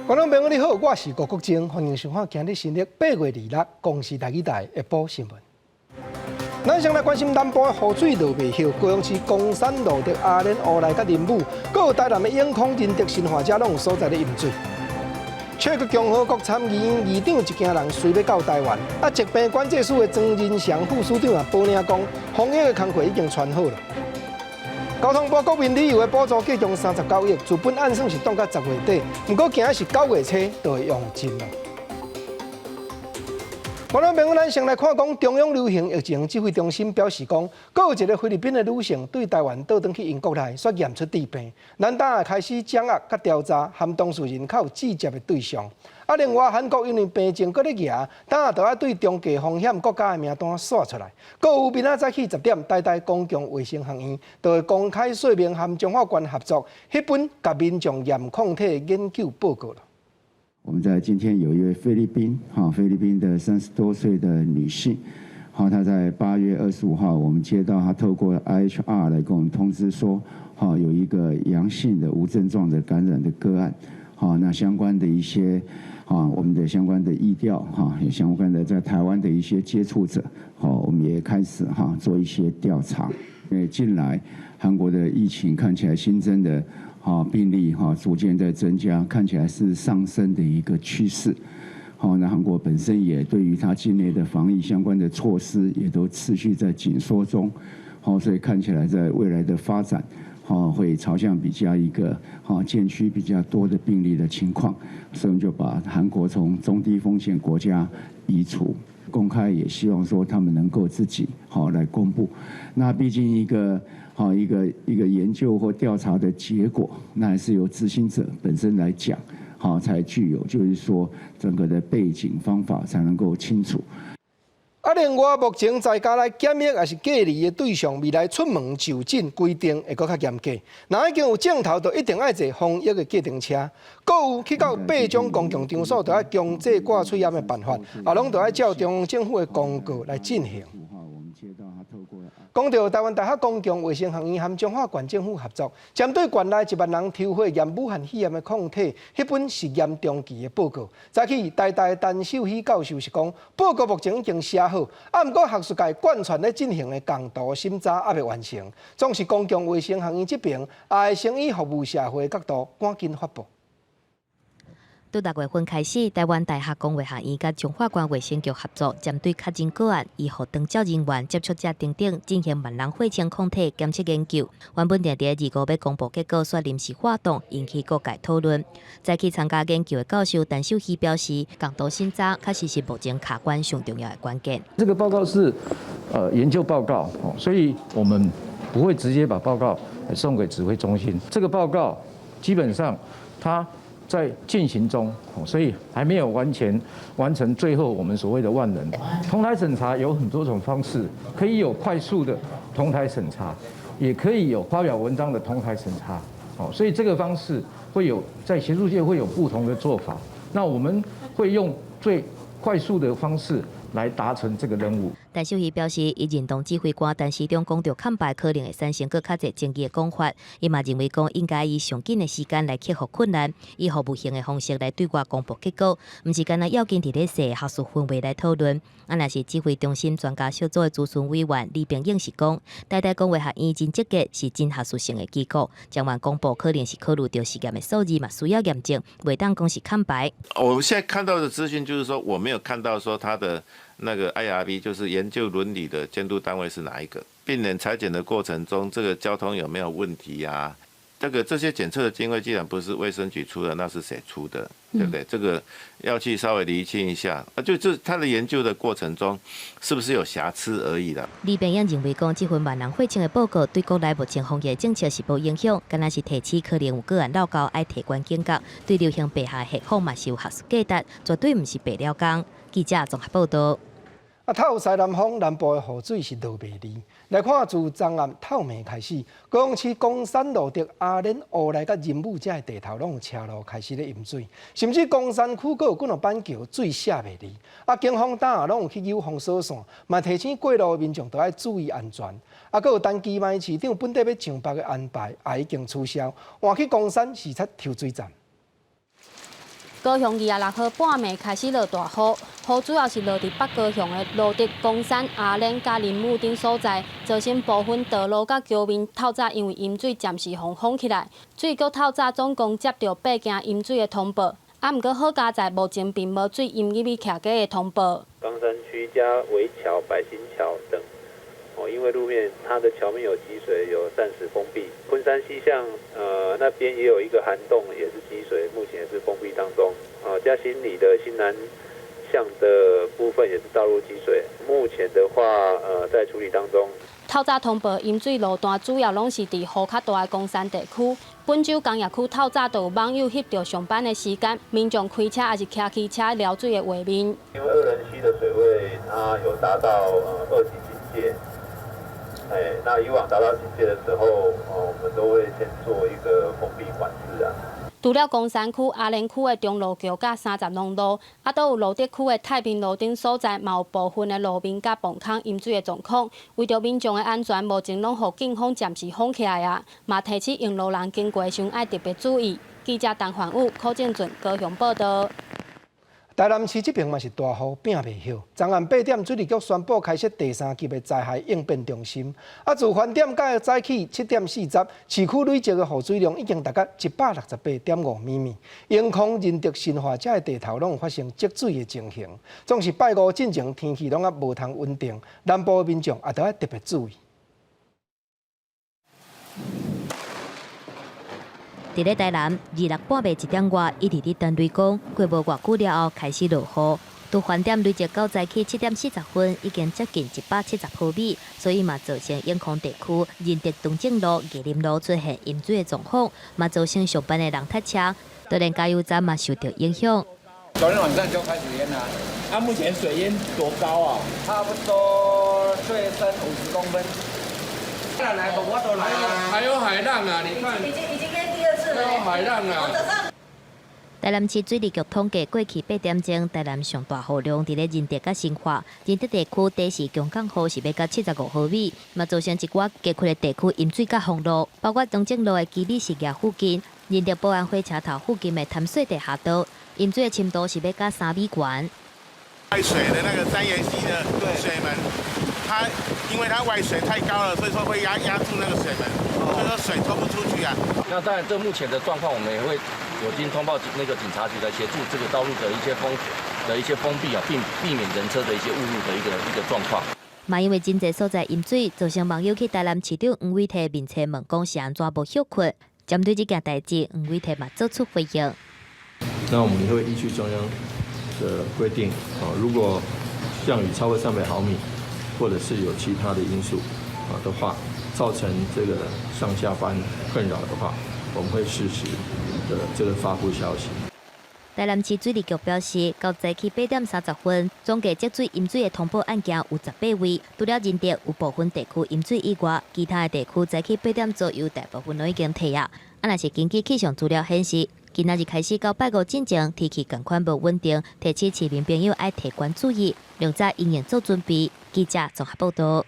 觀眾朋友你好，我是郭國正，歡迎收看今日新曆8月26公視台語台下晡新聞。咱先來關心南部的雨水落袂歇，高雄市岡山、蘆竹、阿蓮、烏來佮林武，閣有台南的永康、仁德、新化遮攏有所在咧淹水。捷克共和國參議院議長一行人隨欲到台灣，啊，疾病管制署的莊人祥副署長也保領講，防疫的工課已經傳好了。交通部國民旅遊的補助計共39億，自本按算是擋到10月底，毋過今仔是9月初就會用盡了。觀眾朋友，咱先來看講中央流行疫情指揮中心表示講，閣有一個菲律賓的女性對台灣倒轉去英國內，煞驗出致病，咱今開始掌握佮調查，含當事人較有直接的對象。啊，另外韓國因為病情閣咧嚴，今就愛對中低風險國家的名單煞出來。閣有明仔載起10點，台大公共衛生學院就會公開說明和彰化縣合作，彼份共民眾驗抗體的研究報告了。我們在今天有一位菲律賓，哈，菲律賓的30多歲的女性，好，她在8月25號，我們接到她透過 IHR 來跟我們通知說，哈，有一個陽性的無症狀的感染的個案，好，那相關的一些，哈，我們的相關的疫調，哈，也相關的在台灣的一些接觸者，好，我們也開始哈做一些調查。因為近來韓國的疫情看起來新增的病例哈逐漸在增加，看起來是上升的一個趨勢。好，那韓國本身也對於它境內的防疫相關的措施也都持續在緊縮中。好，所以看起來在未來的發展，會朝向比較一個漸趨比較多的病例的情況，所以我們就把韓國從中低風險國家移除。公開也希望說他們能夠自己好來公布。那畢竟一個好一個研究或調查的結果，那還是由執行者本身來講，好才具有就是說整個的背景方法才能夠清楚。啊，另外目前在家內檢疫抑是隔離的對象，未來出門就診規定會閣較嚴格。若已經有症頭，就一定愛坐防疫的計程車。閣有去到八種公共場所，就愛強制掛喙罨的辦法，啊，攏著愛照中央政府的公告來進行。講到台灣大學公共衛生學院和彰化縣政府合作，針對縣內1萬人抽血驗武漢肺炎的抗體，彼份實驗中期的報告。早起台大陳秀熙教授是講，報告目前已經寫好，啊，毋過學術界貫穿咧進行的共同審查猶未完成。總是公共衛生學院這邊，也會先以服務社會的角度趕緊發布。對6月份開始，台灣大學公衛學院佮彰化縣衛生局合作，針對確診個案、醫護長照人員、接觸者等等，進行萬人血清抗體檢測研究。原本定佇二五欲公布結果，煞臨時喊擋，引起各界討論。早起參加研究的教授陳秀熙表示，共同審查確實是目前卡關上重要的關鍵。這個報告是研究報告，所以我們不會直接把報告送給指揮中心。這個報告基本上它在進行中，所以還沒有完全完成最後我們所謂的萬人同台審查。有很多種方式，可以有快速的同台審查，也可以有發表文章的同台審查。所以這個方式會有在學術界會有不同的做法。那我們會用最快速的方式來達成這個任務。陳秀熙表示，伊認同指揮官陳時中講著空白可能會產生閣較濟爭議的講法，伊嘛認為講應該以上緊的時間來克服困難，以服務性的方式來對外公布結果，毋是干焦要緊佇咧踅學術氛圍來討論。啊，若是指揮中心專家小組的諮詢委員李炳英是講，台大公衛學院真積極，是真學術性的機構，將來公布可能是考慮著實驗的數字嘛，需要驗證，袂當講是空白。我們現在看到的資訊就是說，我沒有看到說他的那個 IRB 就是研究倫理的監督單位是哪一個？病人採檢的過程中，這個交通有沒有問題呀？這些檢測的經費既然不是衛生局出的，那是誰出的？對不對？這個要去稍微釐清一下。啊，就這他的研究的過程中，是不是有瑕疵而已啦？李炳英認為講，這份萬人血清的報告對國內目前防疫政策是無影響，敢若是提醒可能有個案漏交，愛提懸警覺，對流行病學的預防嘛是有學術價值，絕對毋是白了工。記者綜合報道。啊，透西南風，南部的雨水是落袂離。來看，自昨暗透暝開始，高雄市岡山、蘆竹、阿蓮、烏來佮仁武遮的地頭，攏有車路開始咧淹水，甚至岡山區閣有幾兩板橋水卸袂離。啊，警方今仔攏有去扭封鎖線，嘛提醒過路的民眾都愛注意安全。啊，閣有陳其邁市長本底欲上北的安排，也已經取消，換去岡山視察抽水站。高雄26號半暝開始落大雨，雨主要是落佇北高雄的蘆竹、岡山、阿蓮佮林武等所在，造成部分道路佮橋面透早因為淹水暫時予封起來。水局透早總共接著八件淹水的通報，啊，毋過好佳哉，目前並無水淹入去徛家的通報。岡山區加圍橋、百興橋等，哦，因為路面它的橋面有積水，有暫時封閉。昆山西向，那邊也有一個涵洞，也是積水，目前也是封閉當中。啊，嘉興里的新南向的部分也是道路積水，目前的話，在處理當中。透早通報淹水路段主要攏是佇雨較大的岡山地區。本州工業區透早就有網友翕著上班的時間，民眾開車抑是騎機車撩水的畫面。因為二仁溪的水位它有達到2級警戒，哎，那以往達到警戒的時候，我們都會先做一個封閉管制啊。除了岡山區、阿蓮區的中路橋佮三十農路，啊，閣有蘆竹區的太平路等所在，嘛有部分的路面佮磅空淹水的狀況。為著民眾的安全，目前攏予警方暫時封起來啊，嘛提醒用路人經過的時陣愛特別注意。記者陳焕武、柯正俊高雄報道。台南市這爿嘛是大雨拚袂歇，昨暗8點水利局宣布開設第三級的災害應變中心。啊，自翻點到早起7點40，市區累積的雨水量已經達到168.5 mm。永康、仁德、新化這的地頭攏有發生積水的情形。總是拜五進前天氣攏猶無通穩定，南部的民眾也著愛特別注意。佇咧台南，26半暝1點外，一直佇等雷公，過無偌久了後開始落雨。拄翻點累積到早起7點40分，已經接近170毫米，所以嘛造成永康地區仁德東正路、藝林路出現淹水的狀況，嘛造成上班的人塞車，就連加油站嘛受著影響。昨天晚上就開始淹啦，啊，目前水淹多高啊？差不多最深50公分。來，我都來了。還有海浪啊！你看，已經淹第二次了。還有海浪啊！台南市水利局統計，過去8點鐘，台南上大雨量佇咧仁德佮新化，仁德地區短時強降雨是欲到75毫米，嘛造成一寡郊區的地區淹水佮封路，包括中正路的基米實業附近、仁德保安火車頭附近的潭水地下道，淹水的深度是欲到3米懸。外水的那個三元溪的水門，它因為它外水太高了，所以說會壓住那個水門，所以說水抽不出去啊。那當然，這目前的狀況，我們也會有經通報那個警察局來協助這個道路的一些封閉啊，並避免人車的一些誤入的一個狀況。嘛，因為真濟所在淹水，造成網友去台南市長黃偉哲面前問講是按怎無歇睏。針對這件代誌，黃偉哲嘛做出回應。那我們也會依據中央的規定，啊，如果降雨超過300毫米，或者是有其他的因素啊的話，造成這個上下班困擾的話，我們會適時的這個發布消息。台南市水利局表示，到早起8點30分，總計積水淹水的通報案件有18位。除了仁德有部分地區淹水以外，其他的地區早起八點左右，大部分攏已經退啊。啊，若是根據氣象資料顯示，今仔日開始到拜五進前，天氣仝款無穩定，提醒市民朋友愛提懸注意，良早應用做準備。記者綜合報道。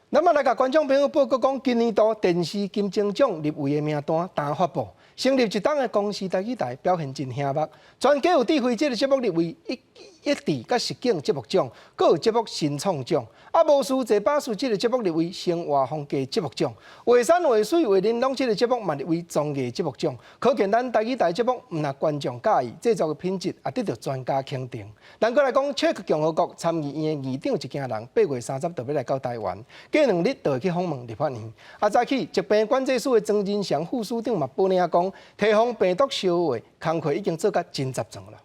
那麼來共觀眾朋友報告講，今年度電視金鐘獎入圍的名單今發布。成立一冬的公視台語台表現真醒目，全家有智慧這个節目入圍一致佮實景節目獎，閣有節目新創獎。啊，無事坐巴士這个節目入圍生活風格節目獎，畫山畫水畫玲瓏這个節目嘛入圍綜藝節目獎。可見咱台語台節目毋但觀眾佮意，製作的品質也得著專家肯定。咱閣來講，捷克共和國參議院的議長一行人8月30就欲來到台灣，過2日就會去訪問立法院。啊，早起疾病管制署的莊人祥副署長嘛報領講，提防病毒相話，工課已經做甲真雜狀啦。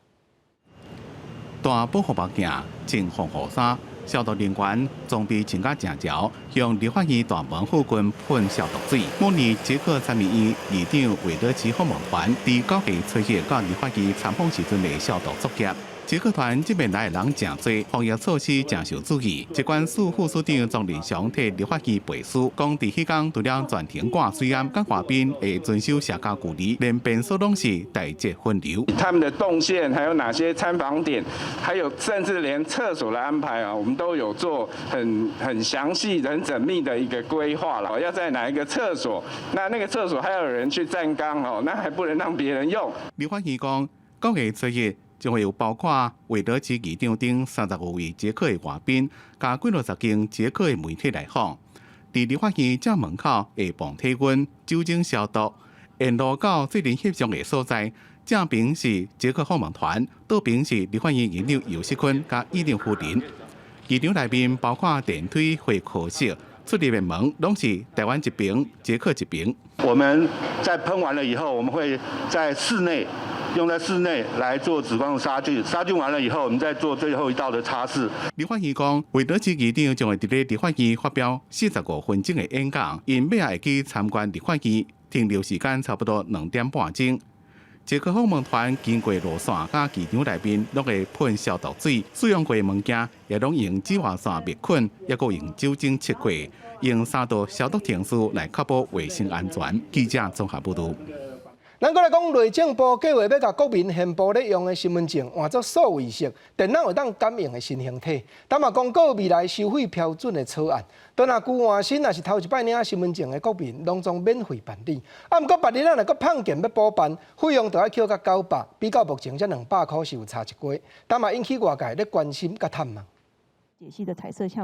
戴保護目鏡，穿防護衫，消毒人員裝備穿甲誠齊，向立法院大門附近噴消毒水。某年捷克參議院議長韋德奇訪問團佇9月初一到立法院參訪時陣的消毒作業。捷克團這擺來的人誠濟，防疫措施誠受注意。疾管署副署長莊人祥替立法院背書，講佇彼工除了全程掛水罨，佮外賓會遵守社交距離，連便所攏是大節分流。他們的動線，還有哪些參訪點，還有甚至連廁所的安排啊，我們都有做很詳細、很縝密的一個規劃了。要在哪一個廁所，那個廁所還要有人去站崗哦，那還不能讓別人用。立法院講， 9月初一，將會有包括維多市議長等35位捷克的外賓，佮幾落十間捷克的媒體來訪。佇立法院正門口會磅體溫、酒精消毒，沿路到最近翕相的所在，正邊是捷克訪問團，倒邊是立法院院長游錫堃佮議長夫人。議場內面包括電梯、會客室、出入的門，攏是台灣一邊、捷克一邊。我們在噴完了以後，我們會在室內用在室內來做紫光殺菌，殺菌完了以後，我們再做最後一道的擦拭。立法院講，維多市議長將會佇咧立法院發表45分鐘的演講，𪜶尾仔會去參觀立法院，停留時間差不多2點半鐘。捷克訪問團經過路線佮機場內面，攏會噴消毒水，使用過的物件也攏用紫外線滅菌，抑閣用酒精測過，用三道消毒程序來確保衛生安全。記者綜合報導。咱閣來講，內政部計劃欲共國民現步咧用的身份證換做數位式，電腦會當感應的新形體。但嘛公告未來收費標準的草案。當若舊換新，若是頭一擺領身份證的國民，攏總免費辦理。啊，毋過別日咱若閣碰見欲補辦，費用就愛扣到900，比較目前這200箍是有差一寡。但嘛引起外界咧關心佮探望。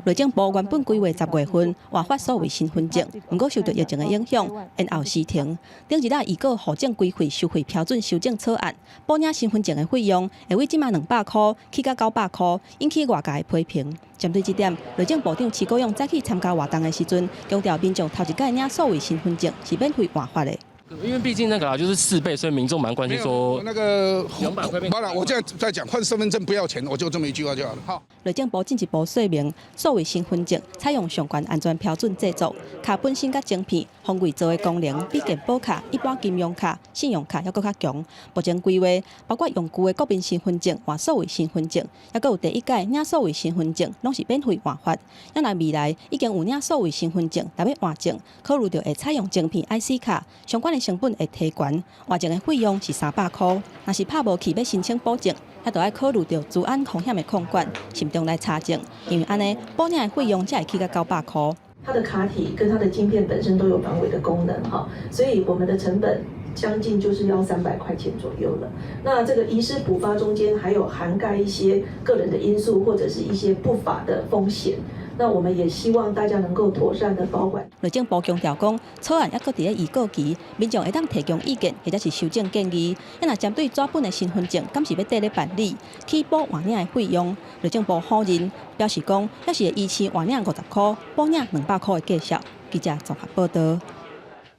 內政部原本規劃10月份換發數位身份證，毋過受著疫情的影響，延後時程。頂一日預告戶政規費收費標準修正草案，補領身份證的費用會為這馬200箍起到900箍，引起外界的批評。針對這點，內政部長徐國勇早起參加活動的時陣，強調民眾頭一擺領數位身份證是免費換發的。因為畢竟那個啊，就是4倍，所以民眾蠻關心說那個200塊。好了，我現在在講換身份證不要錢，我就這麼一句話就好了。好。內政部進一步說明，數位身份證採用上懸安全標準製作，卡本身佮晶片防偽造的功能比健保卡、一般金融卡、信用卡猶閣較強。目前規劃包括用舊的國民身份證換數位身份證，猶閣有第一屆領數位身份證，攏是免費換發。若來未來已經有領數位身份證，若欲換證，考慮著會採用晶片 IC 卡，相關的成本會提懸，換證的費用是300箍。若是拍無去欲申請補證，遐就愛考慮著資安風險的控管，慎重來查證，因為按呢補領的費用才會起到900箍。它的卡體跟它的晶片本身都有防偽的功能，哈，所以我們的成本將近就是要300塊錢左右了。那這個遺失補發中間還有涵蓋一些個人的因素或者是一些不法的風險。那我們也希望大家能夠妥善的保管。內政部強調講，草案猶閣佇咧預告期，民眾會當提供意見或者是修正建議。若針對紙本的身份證，敢是欲綴咧辦理起補換領的費用？內政部否認，表示講，猶是會維持換領50箍，補領200箍的價數。記者綜合報導。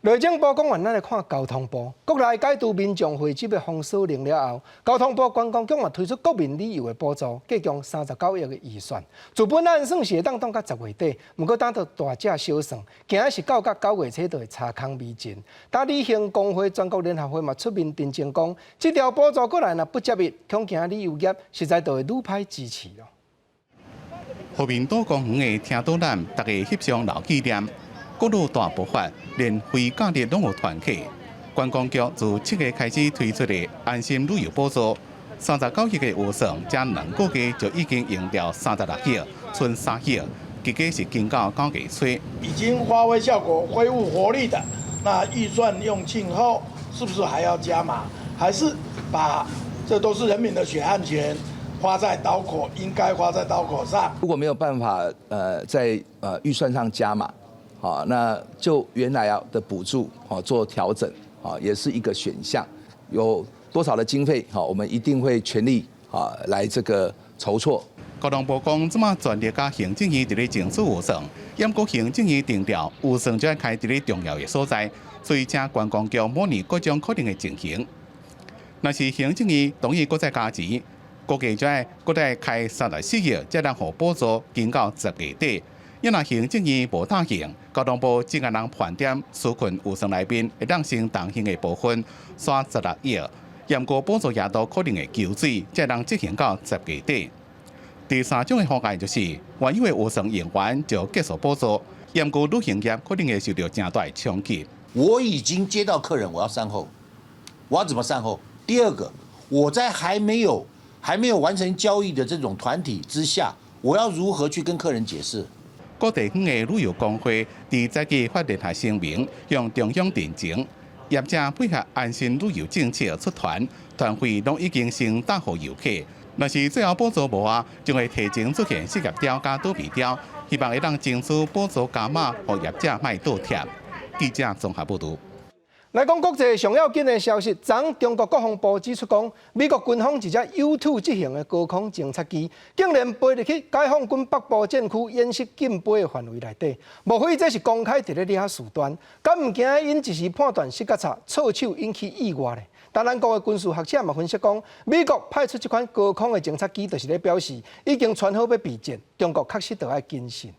內政部講完，咱來看交通部。國內解除民眾匯集的封鎖令了後，交通部觀光局嘛推出國民旅遊的補助，計共39億的預算。自本案算是會當擋到10月底，毋過等到大隻小算，驚的是到甲9月初就會差空未盡。但旅行公會全國聯合會嘛出面澄清講，這條補助過來若不接入，恐驚旅遊業實在就會愈歹支持咯。和平島公園的聽導覽，逐家翕相留紀念。國路大爆發，連非假日攏有團客。觀光局自7月開始推出的安心旅遊補助，39億的預算，這2個月就已經用掉36億，賰3億，結果是經到9月初。已經發揮效果、恢復活力的，那預算用盡後，是不是還要加碼？還是把這都是人民的血汗錢花在刀口，應該花在刀口上？如果沒有辦法，在預算上加碼。啊，那就原來啊的補助啊做調整啊，也是一個選項。有多少的經費，好，我們一定會全力啊來這個籌措。交通部講，這馬全力佮行政院佇咧爭取預算，毋過行政院定調預算就愛開佇咧重要的所在，所以請觀光局模擬各種可能的情形。若是行政院同意閣再加錢，估計就愛閣再開34億，才能予補助經到10月底。若行政院無答應，交通部只能盤點紓困預算內面會當先動用的部分，煞16億，毋過補助額度可能會縮水，才能執行到10月底。第三種的方案就是，原有的預算用完就結束補助，毋過旅行業可能會受著誠大的衝擊。我已經接到客人，我要善後，我要怎麼善後？第二個，我在還沒有完成交易的這種團體之下，我要如何去跟客人解釋？各地方的旅遊公會佇早起發聯合聲明，向中央陳情，業者配合安心旅遊政策出團，團費攏已經先答予遊客。若是最後補助無啊，將會提前出現失業潮佮倒閉潮，希望會當爭取補助加碼，予業者莫倒貼。記者綜合報導。來講國際上要緊的消息，昨中國國防部指出講，美國軍方一隻 U2 這型的高空偵察機，竟然飛入去解放軍北部戰區演習禁飛的範圍內底，莫非這是公開佇咧掠事端？敢毋驚𪜶一時判斷失較差，錯手引起意外咧？但咱國的軍事學者嘛分析講，美國派出這款高空的偵察機，就是咧表示已經傳好欲備戰，中國確實著愛謹慎。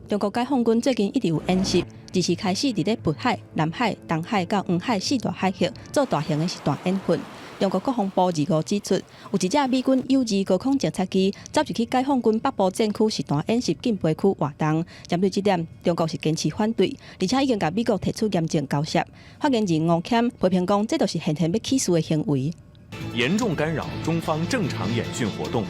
中國解放軍最近一直有演習，自是開始佇咧北海、南海、東海佮黃海四大海域做大型的實彈演訓。中國國防部25指出，有一隻美軍 U2高空偵察機走入去解放軍北部戰區實彈演習禁飛區活動。針對這點，中國是堅持反對，而且已經共美國提出嚴正交涉。發言人吳謙批評講，這就是顯現欲起事的行為，嚴重干擾中方正常演訓活動。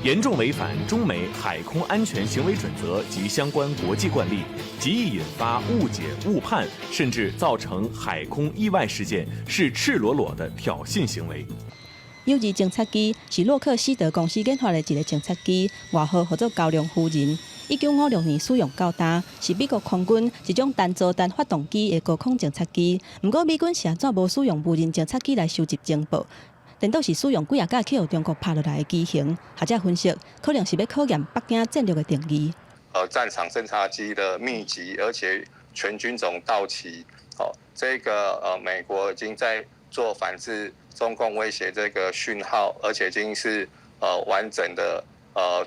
嚴重違反中美海空安全行為準則及相關國際慣例，極易引發誤解誤判，甚至造成海空意外事件，是赤裸裸的挑釁行為。 U2偵察機是洛克希德公司研發的一個偵察機，外號號做高粱夫人。1956年使用到今，是美國空軍一種單導彈發動機的高空偵察機。毋過美軍是按怎無使用無人偵察機來收集情報？顛倒是使用幾若架去予中國拍落來的機型，學者分析，可能是欲考驗北京戰略的定義。戰場偵察機的密集，而且全軍種到齊，哦，這個美國已經在做反制中共威脅這個訊號，而且已經是完整的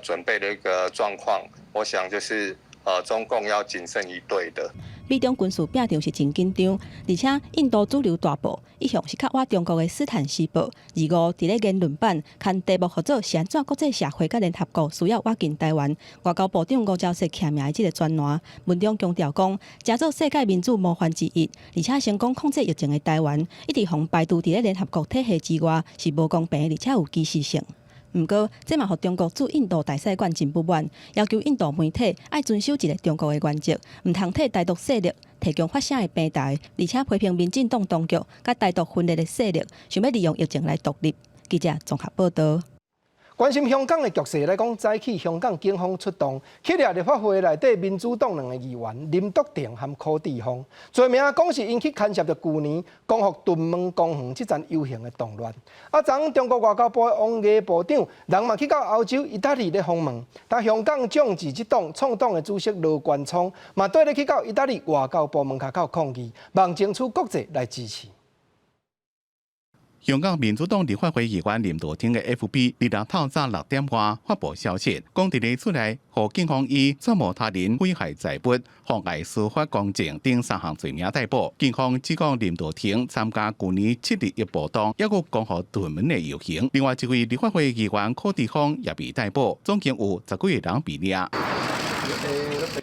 準備的一個狀況。我想就是中共要謹慎以對的。美中軍事拼場是真緊張，而且印度主流大報一向是較倚中國的《斯坦時報》，25佇咧言論版刊題目號做是按怎國際社會佮聯合國需要倚近台灣。外交部長吳釗燮簽名的這个專欄，文中強調講，誠做世界民主模範之一，而且成功控制疫情的台灣，一直予排除佇咧聯合國體系之外，是無公平，而且有歧視性。毋過，這嘛予中國駐印度大使館真不滿，要求印度媒體愛遵守一个中國的原則，毋通替台獨勢力提供發聲的平台，而且批評民進黨當局佮台獨分裂的勢力，想欲利用疫情來獨立。記者綜合報導。關心香港的局勢來講，早起香港警方出動，去掠立法會內底民主黨兩个議員林卓廷和柯志峰，罪名講是𪜶去牽涉著舊年光復屯門公園這場遊行的動亂。啊，昨中國外交部的王毅部長人嘛去到歐洲、意大利咧訪問，但香港眾志這黨創黨的主席羅冠聰嘛綴咧去到意大利外交部門跤口抗議，望爭取國際來支持。香港民主黨立法會議員林卓廷的 FB 26透早6點外發布消息，講佇咧厝內，予警方以串謀他人毀害財物、妨礙司法公正等三項罪名逮捕。警方指控林卓廷參加舊年7.21暴動，抑閣光復屯門的遊行。另外一位立法會議員柯志峰也被逮捕，總共有十幾个人被掠。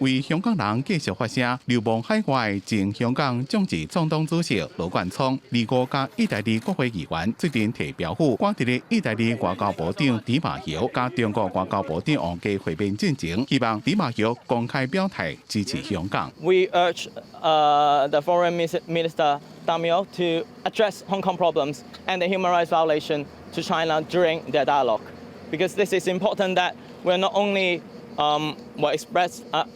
為香港人繼續發聲，流亡海外前香港眾志創黨主席羅冠聰，25佮意大利國會議員最近提標譜，趕佇咧意大利外交部長迪馬約佮中國外交部長王毅會面進前，希望迪馬約公開表態支持香港。 We urge the Foreign Minister Di Maio to address Hong Kong problems and the human rights violation to China during their dialogue, because this is important that we're not only we're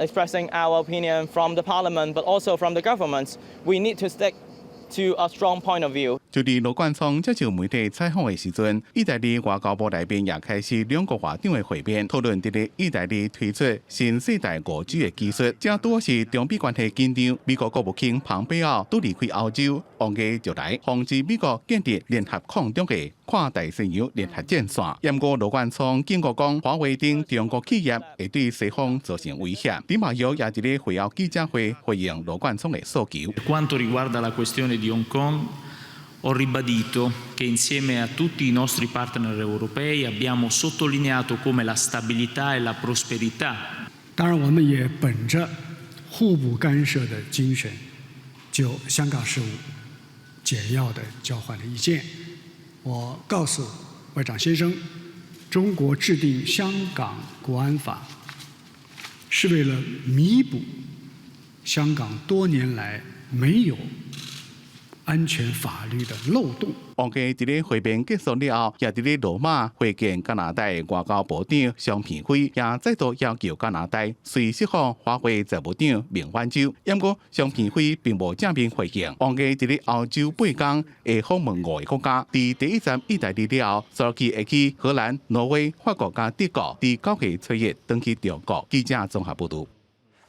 expressing our opinion from the parliament, but also from the governments. We need to stick to a strong point of view. 就佇羅冠聰接受媒體採訪的時陣，意大利外交部內面也開始兩國外長的會面，討論佇咧意大利推出新世代5G 的技術。這拄是中美關係緊張，美國國務卿龐貝奧拄離開歐洲，王毅就來防止美國建立聯合抗中的跨大西洋聯合戰線。毋過羅冠聰警告講，華為等中國企業會對西方造成威脅。迪馬約也佇咧會後記者會回應羅冠聰的訴求。 Quanto riguarda la questione di Hong Kong, ho ribadito che insieme a tutti i nostri partner europei abbiamo sottolineato come la stabilità e la prosperità. 當然，我們也本着互不干涉的精神，就香港事務簡要的交換了意見。我告訴外長先生，中國制定香港國安法是為了彌補香港多年來沒有安全法律的漏洞。王毅佇咧會面結束了後，也佇咧羅馬會見加拿大外交部長商平輝，也再度要求加拿大隨釋放華為財務長孟晚舟。毋過商平輝並無正面回應。王毅佇咧歐洲八工會訪問五个國家，佇第一站意大利了後，隨去會去荷蘭、挪威、法國佮德國，佇9月初一轉去中國。記者綜合報導。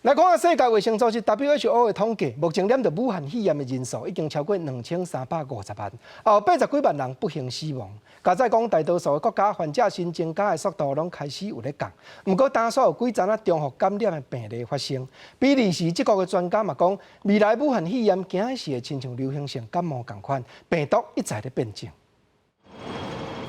來看下世界衛生組織 WHO 的統計，目前染著武漢肺炎的人數已經超過2350萬，有80幾萬人不幸死亡。加載講，大多數的國家患者新增加的速度攏開始有咧降，毋過當煞有幾鏘仔重複感染的病例發生。比利時這國的專家嘛講，未來武漢肺炎驚是會親像流行性感冒仝款，病毒一再咧變種。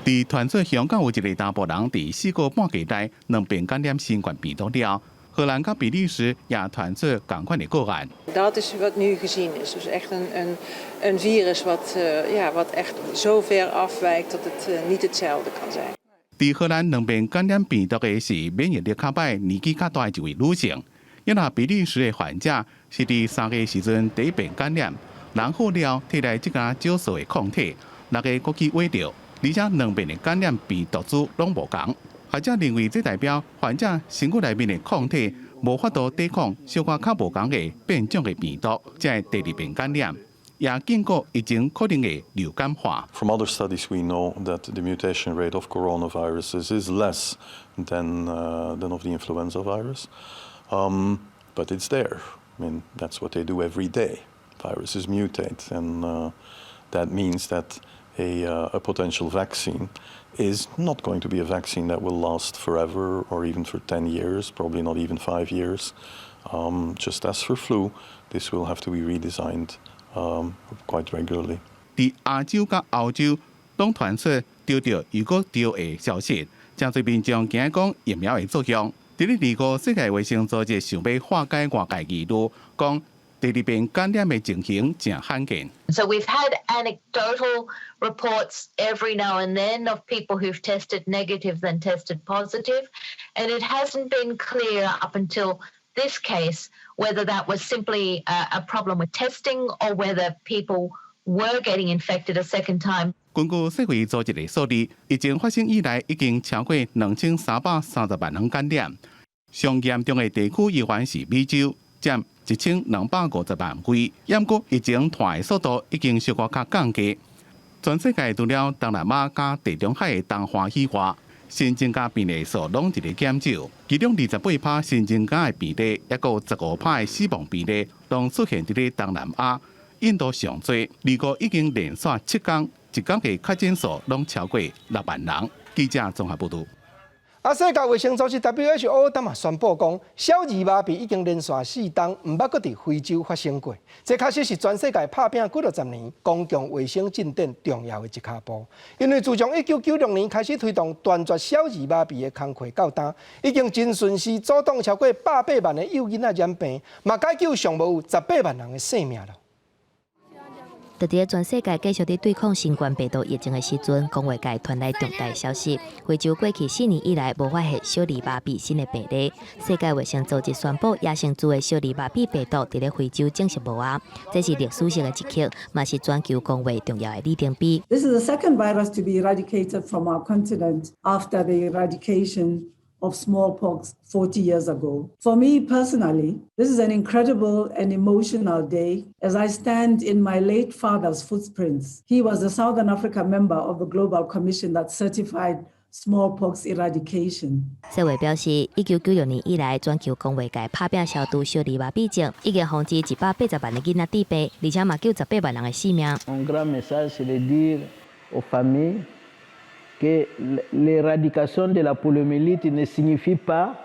佇傳出香港有一个查埔人佇4個半月內兩遍感染新冠病毒了。荷蘭佮比利時也傳出仝款的個案。 Dat is wat nu gezien is. Dus echt een virus wat, ja, wat echt zo ver afwijkt dat het niet hetzelfde kan zijn. 佇荷蘭兩遍感染病毒的是免疫力較䆀、年紀較大的一位女性。因為比利時的患者是佇3月時陣第一遍感染，然後了體內積加少數的抗體，六个閣去穢著，而且兩遍的感染病毒株攏無仝。學者認為，這代表患者身軀內面的抗體無法度抵抗小可較無仝的變種的病毒，才會第二遍感染，也警告疫情可能會流感化。 From other studies, we know that the mutation rate of coronaviruses is less than of the influenza virus, but it's there. I mean, that's what they do every day. Viruses mutate, and that means that a potential vaccine is not going to be a vaccine that will last forever or even for 10 years, probably not even 5 years. Just as for flu, this will have to be redesigned quite regularly. 佇亞洲佮歐洲，攏傳出著著又閣著的消息，誠濟民眾驚講疫苗的作用。佇咧二五世界衛生組織想欲化解外界疑慮，講第二遍感染的情形誠罕見。 So we've had anecdotal reports every now and then of people who've tested negative then tested positive, and it hasn't been clear up until this case whether that was simply a problem with testing or whether people were getting infected a second time. 根據世衛組織的數字，疫情發生以來已經超過2330萬人感染。上嚴重的地區依然是美洲，佔1250萬位。毋過疫情傳的速度已經小可較降低。全世界除了東南亞佮地中海的東岸以外，新增加病例數攏佇咧減少。其中28%新增加的病例，抑閣有15%的死亡病例，攏出現佇咧東南亞。印度上濟，美國已經連續7工，一工的確診數攏超過6萬人。記者綜合報導。啊！世界衛生組織 WHO 當嘛宣布講，小兒麻痹已經連續4冬毋捌閣佇非洲發生過。這確實是全世界拍拚幾落十年公共衛生進展重要的一跤步。因為自從1996年開始推動斷絕小兒麻痹的工課到今，已經真順勢阻擋超過180萬的幼囡仔染病，嘛解救上無有18萬人的性命囉。佇咧全世界繼續佇對抗新冠病毒疫情的時陣，公衛界傳來重大消息：非洲過去4年以來無發現小兒麻痹新的病例。世界衛生組織宣布，野生株的小兒麻痹病毒佇咧非洲證實無啊！這是歷史性的一刻，嘛是全球公衛重要的里程碑。 This is the second virus to be eradicated from our continent after the eradication of smallpox 40 years ago. For me personally, this is an incredible and emotional day as I stand in my late father's footprints. He was a Southern Africa member of the Global Commission that certified smallpox eradication. 世衛表示，1996年以來，全球公衛界拍拚消除小兒麻痹症，已經防止180萬的囡仔致病，而且嘛救18萬人的性命。 Un grand message, c'est de dire aux familles que l'éradication de la poliomyélite ne signifie pas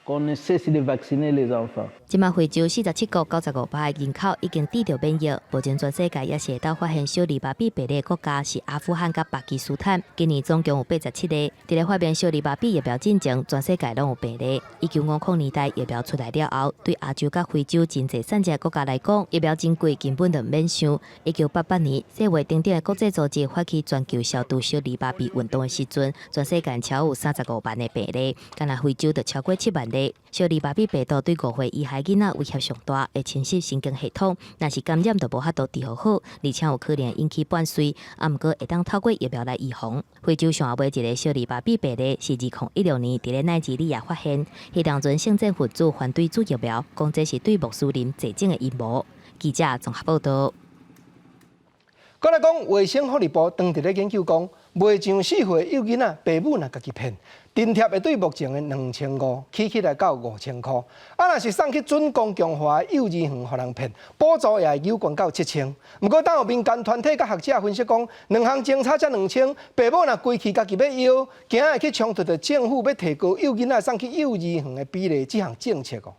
qu'on ne cesse de vacciner les enfants. 這馬非洲47國95%的人口已經得著免疫。目前全世界猶是會當發現小兒麻痹病例的國家是阿富汗佮巴基斯坦。今年總共有87個。佇咧發明小兒麻痹疫苗進前，全世界攏有病例。1950年代疫苗出來了後，對亞洲佮非洲真濟散隻國家來講，疫苗真貴，根本就毋免想。1988年，世衛等等的國際組織發起全球消除小兒麻痹運動的時陣，全世界超有35萬的病例，干焦非洲就超過7萬例。小兒麻痹病毒對5歲以下囡仔威脅上大，會侵襲神經系統，若是感染就無法度治予好，而且有可能引起半衰。啊，毋過會當透過疫苗來預防。非洲上後尾一个小兒麻痹病例是2016年佇咧奈及利亞發現，彼當陣聖戰分子反對注疫苗，講這是對穆斯林濟種的陰謀。記者綜合報導。閣來講，衛生福利部當佇咧研究講，未上4歲幼囡仔，爸母若家己騙，津貼會對目前的2500起起來到5000箍。啊，若是送去準公共化的幼兒園予人騙，補助也會懸到7000。毋過，當有民間團體佮學者分析講，兩項政策才2000，爸母若規氣家己欲枵，驚會去衝突著政府欲提高幼囡仔送去幼兒園的比例這項政策哦。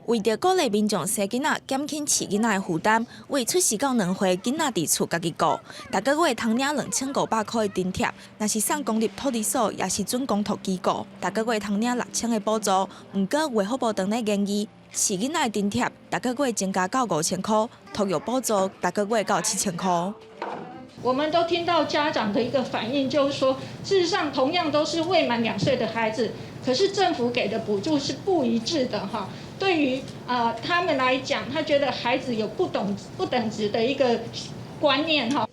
為著鼓勵民眾生囡仔，減輕飼囡仔的負擔，為出世到2歲囡仔佇厝家己顧，逐个月通領2500箍的津貼。若是送公立托兒所，抑是準公托機構，逐个月通領6000的補助。毋過衛福部當咧研議，飼囡仔的津貼，逐个月增加到5000箍，托育補助逐个月到7000箍。我們都聽到家長的一個反應，就是說，事實上同樣都是未滿2歲的孩子，可是政府給的補助是不一致的，哈。對於他們來講，他覺得孩子有不等不等值的一個觀念，哈。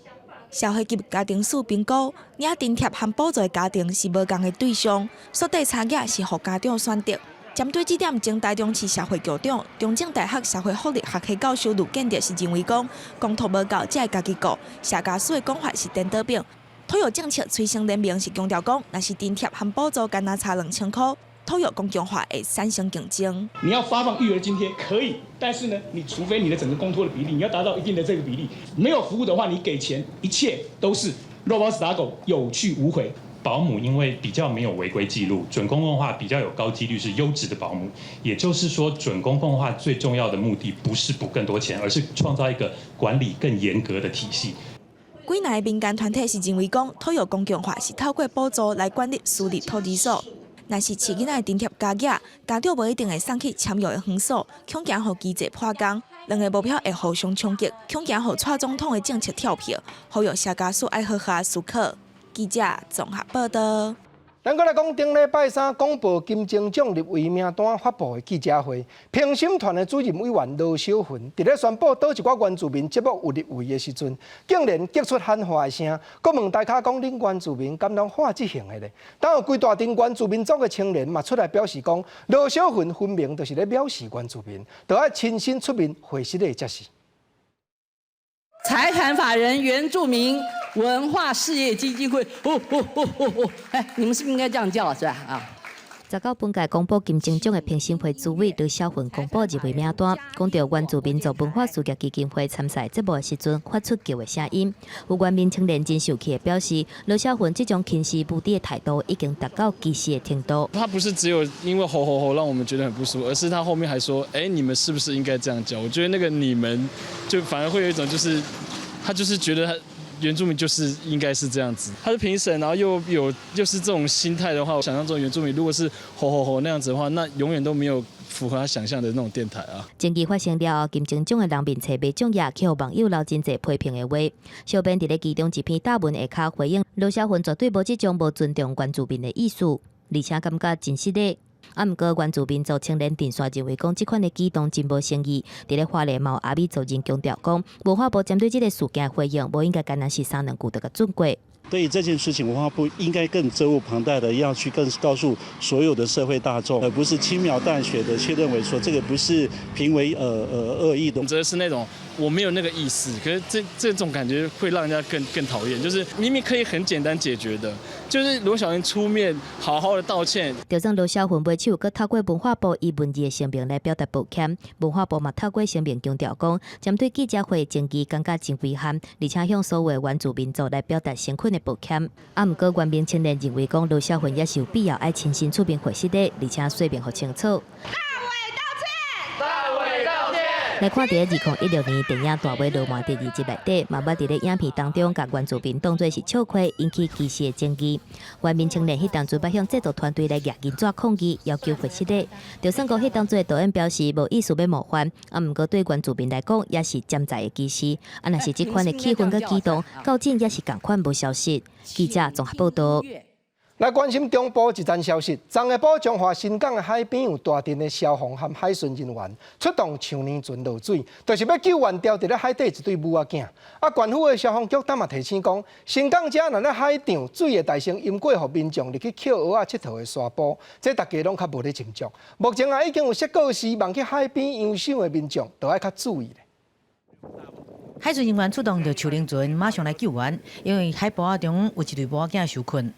社會及家庭署評估，領津貼和補助的家庭是無仝的對象，所得差額是予家長選擇。針對這點，前台中市社會局長、中正大學社會福利學系教授盧建德是認為講，公托無夠才會家己顧，社家署的講法是顛倒反。托育政策催生聯盟是強調講，若是津貼和補助干焦差2000箍，托育公共化會產生競爭。你要發放育兒津貼可以，但是呢，你除非你的整個公托的比例，你要達到一定的這個比例，沒有服務的話，你給錢一切都是肉包子打狗，有去無回。保姆因為比較沒有違規記錄，準公共化比較有高幾率是優質的保姆。也就是說，準公共化最重要的目的不是補更多錢，而是創造一個管理更嚴格的體系。幾若个民間團體是認為講，托育公共化是透過補助來管理私立托兒所。若是飼囡仔的津貼加額，家長無一定會送去簽約的園所，恐驚予機制破功，兩个目標會互相衝擊，恐驚予蔡總統的政策跳票，呼籲社家署愛好好思考。記者綜合報導。咱閣來講，頂禮拜三公布金鐘獎入圍名單發布的記者會，評審團的主任委員羅小雲佇咧宣布佗一寡原住民節目有入圍的時陣，竟然激出喊話的聲，閣問大家講：恁原住民敢攏喊這型的咧？當有規大陣原住民族的青年嘛出來表示講，羅小雲分明就是咧藐視原住民，著愛親身出面回釋的才是。財團法人原住民文化事業基金會，哦哦哦哦哦，哎，你們是不是應該這樣叫，是吧？啊。19本屆公布金鐘獎的評審會主委羅小雲公布入圍名單，講著原住民族文化事業基金會參賽節目的時陣，發出叫的聲音。有原民青年真受氣的表示，羅小雲這種輕視無知的態度已經達到歧視的程度。他不是只有因為吼吼吼讓我們覺得很不舒服，而是他後面還說：哎，你們是不是應該這樣叫？我覺得那個你們就反而會有一種就是，他就是覺得他。原住民就是應該是這樣子，他是評審，然後又有又是這種心態的話，我想象中原住民如果是吼吼吼那樣子的話，那永遠都沒有符合他想象的那種電台啊。爭議發生了後，金鐘獎的人面冊麥獎也去予網友留真濟批評的話。小編佇咧其中一篇貼文下跤回應羅小雲絕對無這種無尊重原住民的意思，而且感覺真失禮。啊，毋過原住民族青年陣線認為講這款的舉動真無誠意。佇咧花蓮嘛有阿美族人強調講，文化部針對這个事件回應，無應該干焦是三兩句就共轉過。對於這件事情，文化部應該更責無旁貸的要去更告訴所有的社會大眾，而不是輕描淡寫的去認為說這個不是評委惡意的。這是那種我沒有那個意思，可是這種感覺會讓人家更討厭。就是明明可以很簡單解決的，就是羅小雲出面好好的道歉。就算羅小雲尾手，閣透過文化部以文字的聲明來表達抱歉，文化部嘛透過聲明強調講，針對記者會爭議感覺真遺憾，而且向所有原住民族來表達誠懇的抱歉。啊，毋過原民青年認為講羅小雲也是有必要愛親身出面回釋的，而且說明予清楚。大偉道歉！大偉道歉！來看佇2016年電影《大尾鱸鰻》第二集內底，嘛捌佇咧影片當中共原住民當做是笑話，引起歧視的爭議。原民青年彼當陣捌向製作團隊來舉銀紙抗議，要求回釋的。就算講彼當陣的導演表示無意思欲冒犯，啊，毋過對原住民來講也是潛在的歧視。啊，若是這款的氣氛閣舉動，到今也是仝款無消失。記者綜合報導。來關心中部一則消息，昨下晡彰化新港的海邊有大陣的消防和海巡人員出動搶泥船落水，就是欲救援牢佇咧海底一對母仔囝。啊，縣府的消防局當嘛提醒講，新港遮若咧海漲水會大聲淹過，予民眾入去抾蚵仔𨑨迌的沙埔，這大家攏較無咧斟酌。目前啊已經有設告示，望去海邊遊賞的民眾都愛較注意。海巡人員出動著樹奶船，馬上來救援，因為海埔仔中有一對母仔囝受困。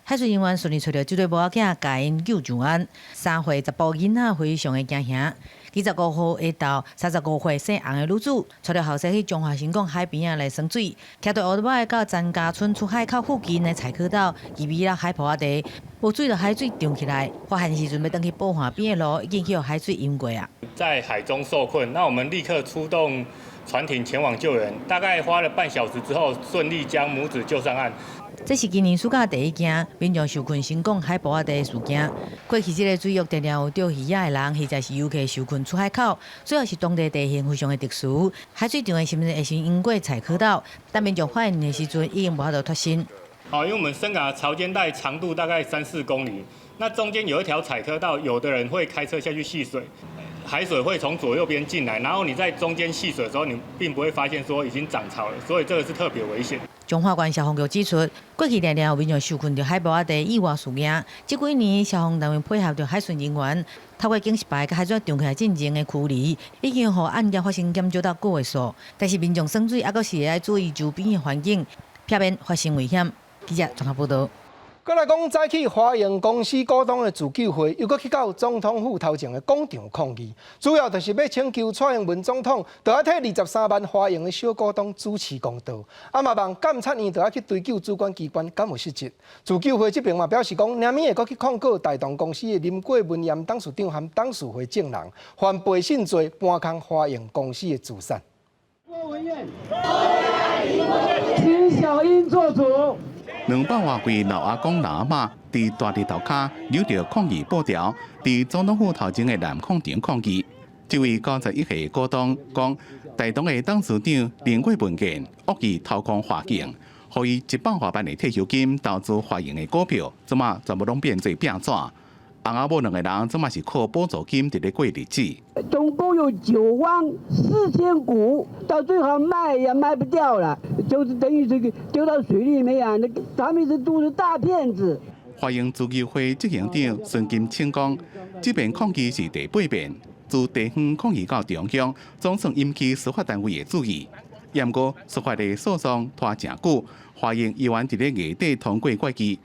海巡人員順利揣著這對母仔囝，共𪜶救上岸。3歲查埔囡仔非常的驚嚇。25號下晝，35歲姓洪的女子，帶著後生去彰化新港海邊仔來耍水，騎著歐多擺到陳家村出海口附近的菜蚵島，魚尾仔海埔仔地，無注意著海水漲起來，發現時陣欲轉去報岸邊的路已經予海水淹過啊！在海中受困，那我們立刻出動船艇前往救援，大概花了半小時之後，順利將母子救上岸。這是今年暑假第一件民眾受困新港海埔仔地的事件。過去這个水域常常有釣魚仔的人，或者是遊客受困出海口，主要是當地地形非常的特殊，海水漲的時陣會先淹過菜蚵島，但民眾發現的時陣已經無法度脫身。好，因為我們深港潮間帶長度大概3、4公里，那中間有一條彩蚵道，有的人會開車下去戲水，海水會從左右邊進來，然後你在中間戲水的時候，你並不會發現說已經漲潮了，所以這個是特別危險。彰化縣消防局指出，過去常常有民眾受困佇海埔仔地意外事件。這幾年消防單位配合著海巡人員，透過警示牌佮海水漲起來進前的距離，已經予案件發生減少到個位數。但是民眾耍水，猶閣是會愛注意周邊的環境，避免發生危險。記者綜合報導。閣來講，早起華榮公司股東的自救會又閣去到總統府頭前的廣場抗議，主要就是欲請求蔡英文總統，著愛替23萬華榮的小股東主持公道。啊嘛望監察院著愛去追究主管機關敢有失職。自救會這邊嘛表示講，明暝會閣去控告大同公司的林郭文炎董事長和董事會證人，犯背信罪，搬空華榮公司的資產。郭文彥，請小英做主。200外位老阿公老阿嬤佇大日頭跤扭著抗議布條，佇總統府頭前的南廣場抗議。這位91歲股東講，大同的董事長林郭文健惡意掏空華榮，予伊100外萬的退休金投資華榮的股票，這馬全部攏變做壁紙。翁仔某兩个人這馬是靠補助金佇咧過日子。總共有9萬4千股，到最後賣也賣不掉了，就是等於這個丟到水裡面啊！那他們是都是大騙子。華榮自救會執行長孫金清講，這遍抗議是第八遍，自地方抗議到中央，總算引起司法單位的注意。毋過司法的訴訟拖誠久，華榮猶原佇咧月底通過決議。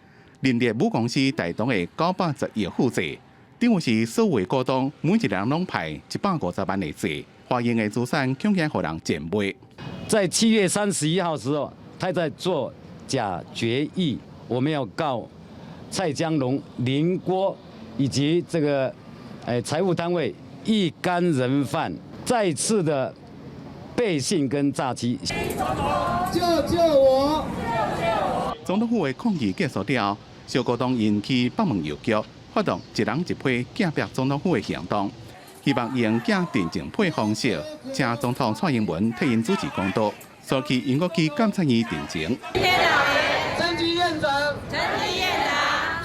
認列母公司大同的910億負債，等於是所有股東每一人攏派150萬的債，華榮的資產恐驚予人賤賣。在7月31號時候，他在做假決議，我們要告蔡江龍、林郭以及這個財務單位一干人犯再次的背信跟詐欺。救救我！總統府的抗議結束了後，小股東𪜶去北門郵局發動一人一批寄壁總統府的行動，希望用寄陳情批方式，請總統蔡英文替𪜶主持公道，訴去英國去監察院陳情。陳菊院長，陳菊院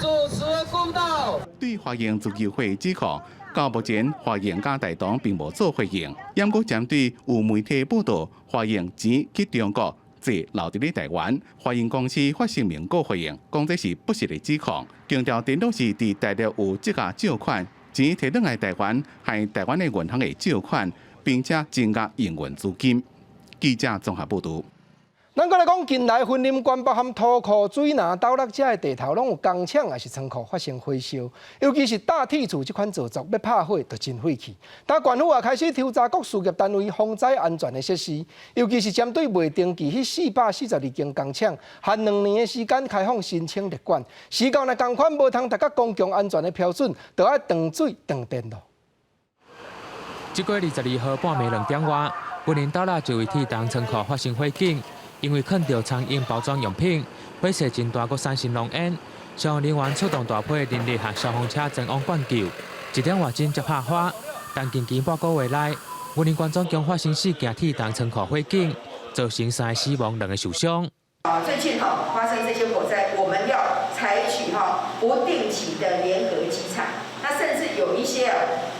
長，主持公道。對華榮自救會指控，到目前華榮佮大同並無做回應，毋過針對有媒體報道華榮錢去中國，債留佇咧台灣，華榮公司發聲明閣回應，講這是不實的指控，強調顛倒是佇大陸有積壓借款，錢提轉來台灣，還台灣的銀行的借款，並且增加營運資金。記者綜合報導。咱閣來講，近來雲林縣包含塗庫、水林、斗六遮的地頭，攏有工廠抑是倉庫發生火燒，尤其是搭鐵厝這款造作，欲拍火就真費氣。但縣府也開始抽查各事業單位防災安全的設施，尤其是針對未登記彼442間工廠，限2年的時間開放申請列管。時到若仝款無通達到公共安全的標準，就愛斷水斷電咯。這個月22號半暝2點外，雲林斗六一位鐵銅倉庫發生火警。因為囥著蒼蠅包裝用品，火勢真大，閣產生濃煙。消防人員出動大批人力和消防車前往灌救，1點外鐘才拍火。但近期半個月內，雲林縣總共發生四件鐵銅倉庫火警，造成三个死亡，兩个受傷。啊，最近哈發生這些火災，我們要採取哈不定期的聯合稽查。那甚至有一些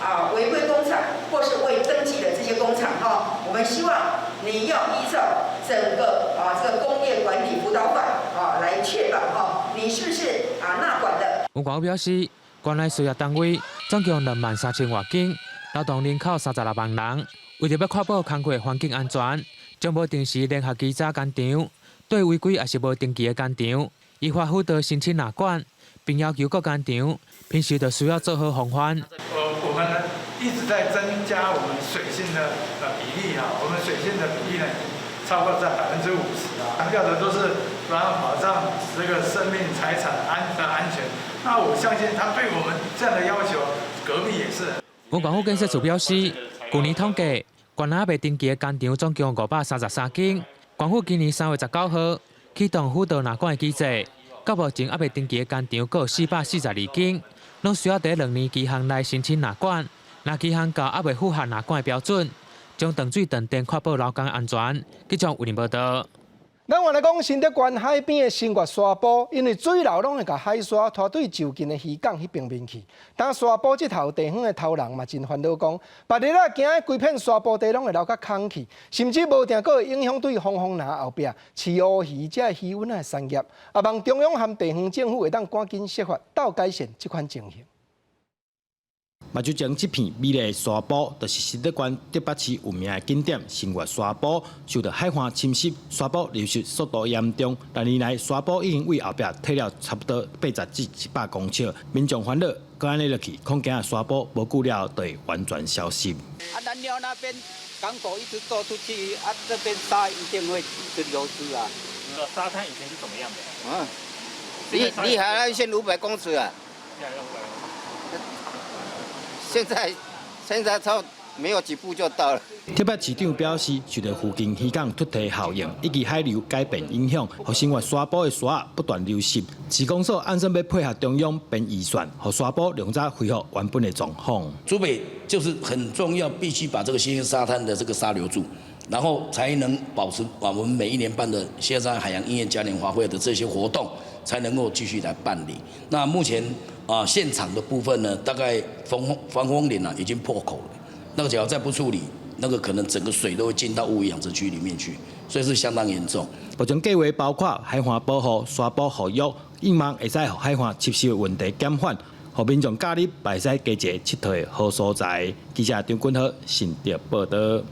啊違規工廠或是未登記的這些工廠哈，我們希望你要依照整個啊這個工業管理輔導法啊來確保哈你是不是啊納管的。文管表示，縣內事業單位總共23,000外間，勞動人口36萬人，為著欲確保工課環境安全，將無定時聯合稽查工廠，對違規抑是無登記的工廠，依法輔導申請納管，並要求各工廠平時就需要做好防範。我們呢一直在增加我們水性的比例啊，我們水性的比例呢超過在50%啊，強調的都是然後保障這個生命財產安全。那我相信他對我們這樣的要求，隔壁也是。文管府建設處表示，去年統計，縣內未登記的工廠總共533間。縣府今年3月19號啟動輔導納管的機制，到目前猶未登記的工廠閣有442間，攏需要佇2年期限內申請納管。若期限到猶未符合納管的標準，將斷水斷電，確保勞工安全。記者為您報道。咱原來講新竹縣海邊的新月沙埔，因為水流攏會共海沙拖對就近的漁港彼邊面去。當沙埔這頭地方的頭人嘛真煩惱，講別日啊驚規片沙埔地攏會流甲空去，甚至無定閣會影響對風風林後壁飼烏魚這魚塭的產業。啊，望中央和地方政府會當趕緊設法鬥改善這款情形。目睭前這片美麗的沙埔，就是新竹縣竹北市有名的景點新月沙埔。受到海岸侵蝕，沙埔流失速度嚴重。歷年來，沙埔已經對後壁退了差不多80至100公尺。民眾煩惱，閣按呢落去，恐驚沙埔無久了就會完全消失。啊，南寮那邊港口一直做出去，啊，這邊沙一定會一直流失啊。沙灘以前是怎麼樣的？嗯，離海岸線500公尺啊。現在差沒有幾步就到了。竹北市長表示，受到附近漁港突堤效應以及海流改變影響，予新月沙埔的沙不斷流失。市公所按算欲配合中央編預算，予沙埔盡早恢復原本的狀況。竹北就是很重要，必須把這個新月沙灘的這個沙留住，然後才能保持我們每一年辦的新月沙海洋音樂嘉年華會的這些活動，才能夠繼續來辦理。那目前啊，現場的部分呢，大概防風林啊已經破口了，那個只要再不處理，那個可能整個水都會進到烏魚養殖區裡面去，所以是相當嚴重。目前計劃包括海岸保護、沙埔復育，希望會使予海岸侵蝕的問題減緩，予民眾假日會使加一个𨑨迌的好所在。記者張君豪新竹報道。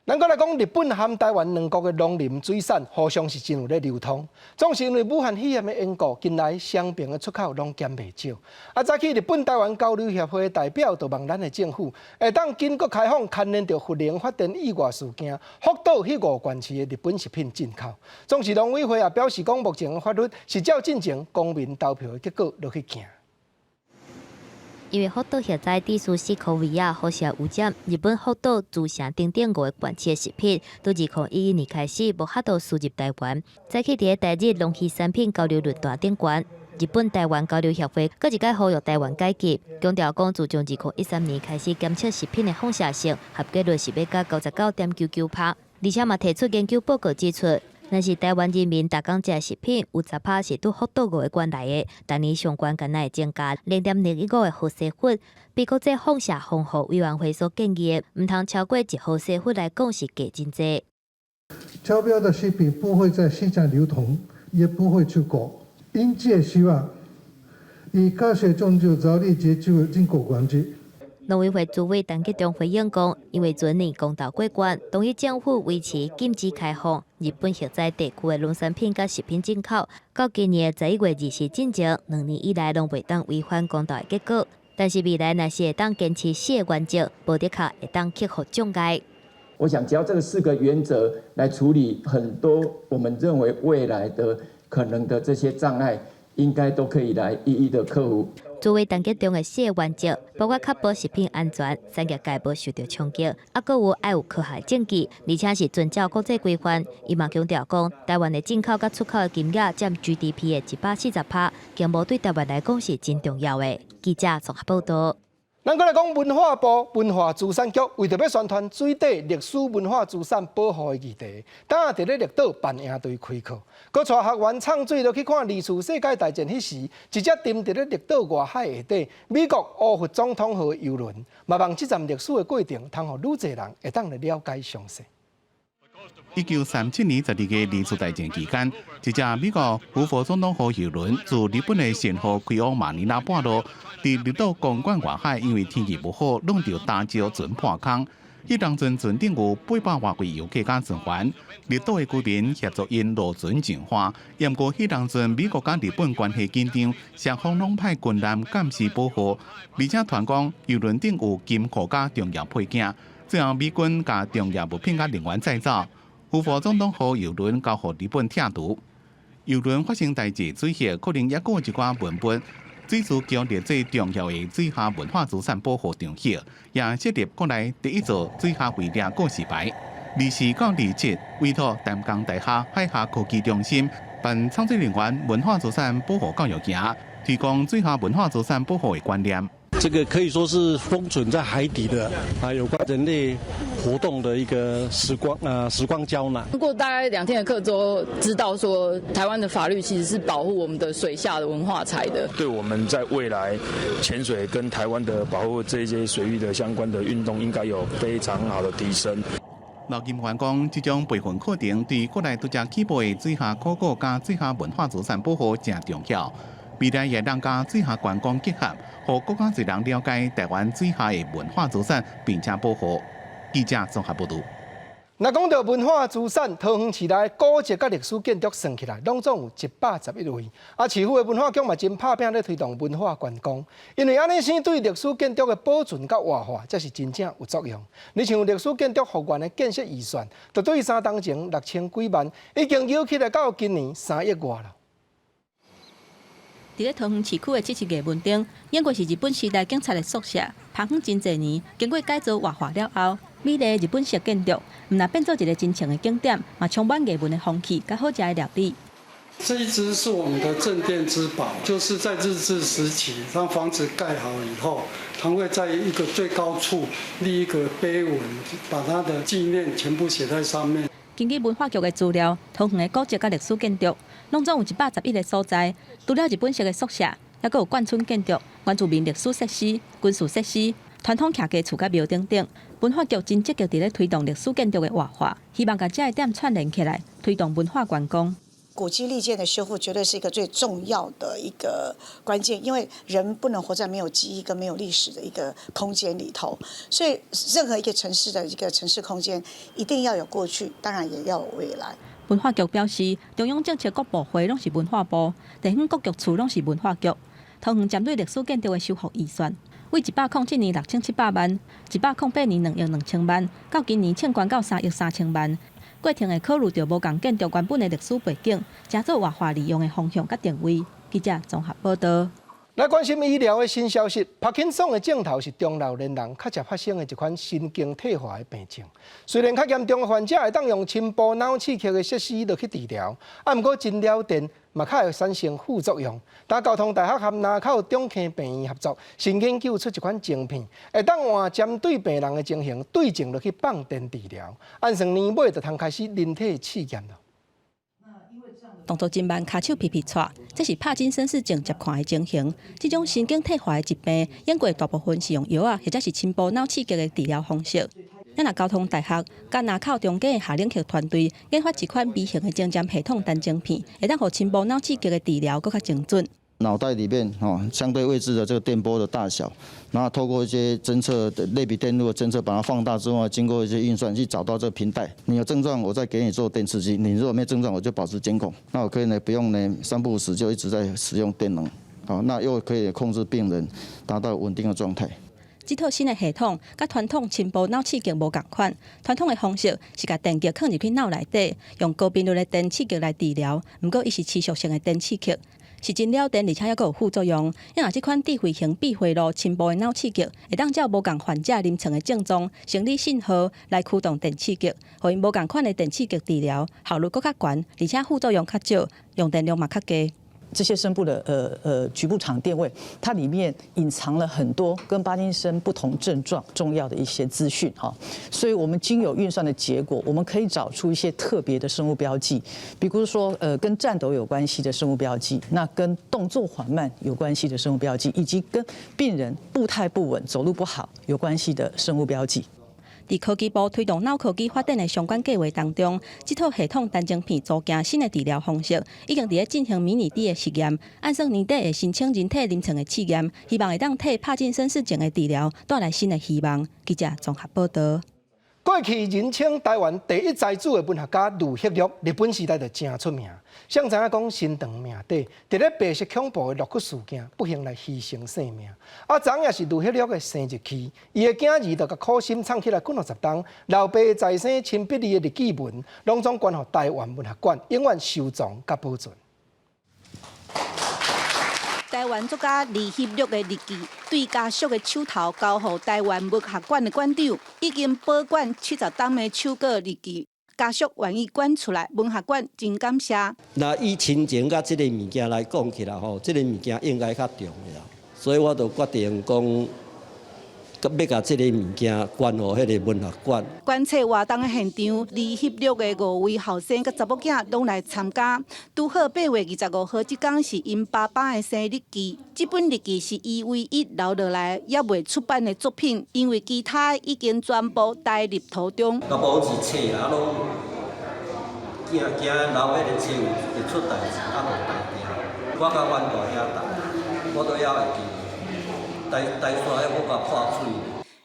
咱閣來講，日本和台灣兩國的農林水產互相是真有咧流通。總是因為武漢肺炎的緣故，近來雙邊的出口攏減袂少。啊，早起日本台灣交流協會的代表就望咱的政府，會當緊閣開放牽連著核能發電意外事件，福島彼五縣市的日本食品進口。總是農委會也表示講，目前的法律是照進前公民投票的結果落去行。因為福島核災致使西科維亞輻射污染，日本福島、茨城等等五个縣市的食品，對2011年開始無法度輸入台灣。早起佇台日農漁產品交流論壇頂懸，日本台灣交流協會閣一擺呼籲台灣解禁，強調講自從2013年開始檢測食品的放射性，合格率是欲到99.99%，而且嘛提出研究報告指出，若是台灣人民逐工食食品，有10%是對福島五个縣來的，逐年上懸敢若會增加0.015個毫西弗，比國際放射防護委員會所建議的，毋通超過1毫西弗來講是低真濟。超標的食品不會在市場流通，也不會出國。殷切希望以科學證據早日解除進口管制。農委會主委陳吉仲回應講，因為前年公投過關，同意政府維持禁止開放日本核災地區的農產品佮食品進口，到今年11月20日進前，2年以來攏袂當違反公投的結果。但是未來若是會當堅持四個原則，無的確會當克服障礙。我想只要這個四個原則來處理很多我們認為未來的可能的這些障礙，應該都可以來一一的克服。作為陳吉仲的四個原則，包括確保食品安全、產業界無受著衝擊，啊，閣有愛有科學證據，而且是遵照國際規範。伊嘛強調講，台灣的進口佮出口的金額佔 GDP 的140%，經貿對台灣來講是真重要的。記者綜合報道。咱閣來講文化部文化資產局為著欲宣傳水底歷史文化資產保護的議題，今佇咧綠島辦營隊開課，閣帶學員藏水落去看二次世界大戰彼時，一隻沉佇咧綠島外海下底美國胡佛總統號郵輪，嘛望這層歷史的過程，通予愈濟人會當來了解詳細。1937年12月二次大戰期間，一隻美國胡佛總統號郵輪自日本的神戶開往馬尼拉半路，佇綠島公館外海，因為天氣無好，挵著礁石船破空。彼當陣船頂有800外位遊客佮船員，綠島的居民協助𪜶落船上岸。毋過彼當陣美國佮日本關係緊張，雙方攏派軍艦監視保護，而且傳講郵輪頂有金庫佮重要配件，最後美軍共重要物品佮人員載走。胡佛總統號郵輪交予日本拆除。郵輪發生代誌，水下可能猶閣有一寡文物，水資局列做重要的水下文化資產保護場域，也設立國內第一座水下遺跡告示牌。24到27，委託淡江大學海峽科技中心辦參水人員文化資產保護教育營，提供水下文化資產保護的觀念。這個可以說是封存在海底的啊，有關人類活動的一個時光膠囊。過大概2天的課之後，知道說台灣的法律其實是保護我們的水下的文化財的。對我們在未來潛水跟台灣的保護這些水域的相關的運動，應該有非常好的提升。劉金環講，這種培訓課程對國內拄才起步的水下考古佮水下文化資產保護誠重要。未來也能佮水下觀光結合，予閣較濟人了解台灣水下的文化資產，並且保護。記者綜合報導。若講到文化資產，桃園市內古蹟佮歷史建築算起來，攏總有111位。啊，市府的文化局嘛真拍拚咧推動文化觀光，因為按呢生對歷史建築的保存佮活化，才是真正有作用。你像歷史建築復原的建設預算，就對3冬前6000幾萬，已經搖起來到今年3億外啦。佇咧桃園市區的這處藝文町，猶閣是日本時代警察的宿舍，芳遠真濟年，經過改造活化了後，美麗的日本式建築，毋但變做一个真穿的景點，嘛充滿藝文的風氣，佮好食的料理。這一支是我們的鎮店之寶，就是在日治時期，當房子蓋好以後，他會在一個最高處立一個碑文，把他的紀念全部寫在上面。根據文化局的資料，桃園的古蹟佮歷史建築，攏總有111個所在。除了日本式的宿舍，猶閣有眷村建築、原住民歷史設施、軍事設施、傳統客家厝佮廟等等。文化局真積極佇咧推動歷史建築的活化，希望共這个點串聯起來，推動文化觀光。古蹟歷建的修復絕對是一個最重要的一個關鍵，因為人不能活在沒有記憶跟沒有歷史的一個空間裡頭，所以任何一個城市的一個城市空間一定要有過去，當然也要有未來。文化局表示，中央政策各部會攏是文化部，地方各局處攏是文化局。桃園針對歷史建築的修復預算，為107年6700萬，108年2億2千萬，到今年衝懸到3億3千萬。過程會考慮著無仝建築原本的歷史背景，加做活化利用的方向佮定位。記者綜合報導。來關心醫療的新消息，帕金遜的症頭是中老年人較常發生的一款神經退化的病症。雖然較嚴重的患者會當用深部腦刺激的設施落去治療，啊，毋過真療電嘛較會產生副作用。但交通大學和林口中坑病院合作，新研究出一款晶片，會當換針對病人的情形對症落去放電治療。按算年尾就通開始人體試驗囉。動作真慢，跤手皮皮掣，這是帕金森氏症捷看的情形。這種神經退化的疾病，猶閣大部分是用藥仔或者是深部腦刺激的治療方式。咱若交通大學佮林口中繼的夏冷克團隊研發一款微型的晶針系統單晶片，會當予深部腦刺激的治療閣較精準。腦袋裡面吼相對位置的這個電波的大小，然後透過一些偵測的類比電路的偵測，把它放大之後，經過一些運算去找到這個頻帶。你有症狀，我再給你做電刺激；你如果沒症狀，我就保持監控。那我可以呢，不用呢三不五時就一直在使用電能，好，那又可以控制病人達到穩定的狀態。這套新的系統，佮傳統深部腦刺激無仝款。傳統的方式是共電極囥入去腦內底，用高頻率的電刺激來治療。毋過，伊是持續性的電刺激，是真療電，而且猶閣有副作用。因為這款智慧型閉回路深部的腦刺激，會當照無仝患者臨床的症狀、生理信號來驅動電刺激，予𪜶無仝款的電刺激治療效率閣較懸，而且副作用較少，用電量嘛較低。這些深部的局部場電位，它裡面隱藏了很多跟帕金森不同症狀重要的一些資訊哈，所以我們經有運算的結果，我們可以找出一些特別的生物標記，比如說跟顫抖有關係的生物標記，那跟動作緩慢有關係的生物標記，以及跟病人步態不穩、走路不好有關係的生物標記。佇科技部推動腦科技發展的相關計劃當中，這套系統單晶片組件新的治療方式，已經佇咧進行迷你豬的實驗，按算年底會申請人體臨床的試驗，希望會當替帕金森氏症的治療帶來新的希望。記者綜合報導。過去人稱台灣第一才子的文學家呂學略，日本時代就誠出名。誰知影講身長命短，佇咧白色恐怖的六七事件，不幸來犧牲性命。啊，昨也是呂學略的生日期，伊的囝兒就共苦心藏起來幾若十冬，老爸在生親筆字的日記文，攏總捐予台灣文學館，永遠收藏佮保存。台灣作家李熹略的日記，對家屬的手頭交予台灣文學館的館長，已經保管70冬的手稿日記，家屬願意捐出來，文學館真感謝。那以親情佮這个物件來講起來吼，這个物件應該較重要，所以我就決定講，欲共這个物件捐予彼个文學館。觀測活動的現場，李熹略的五位後生佮查某囝攏來參加。拄好8月25號這工是𪜶爸爸的生日期。這本日記是伊唯一留落來猶未出版的作品，因為其他已經全部帶入土中。大部分是冊啊，攏驚驚留彼个冊會出代誌，啊無代定。我佮阮大兄弟，我都猶會記。台台山我共破喙。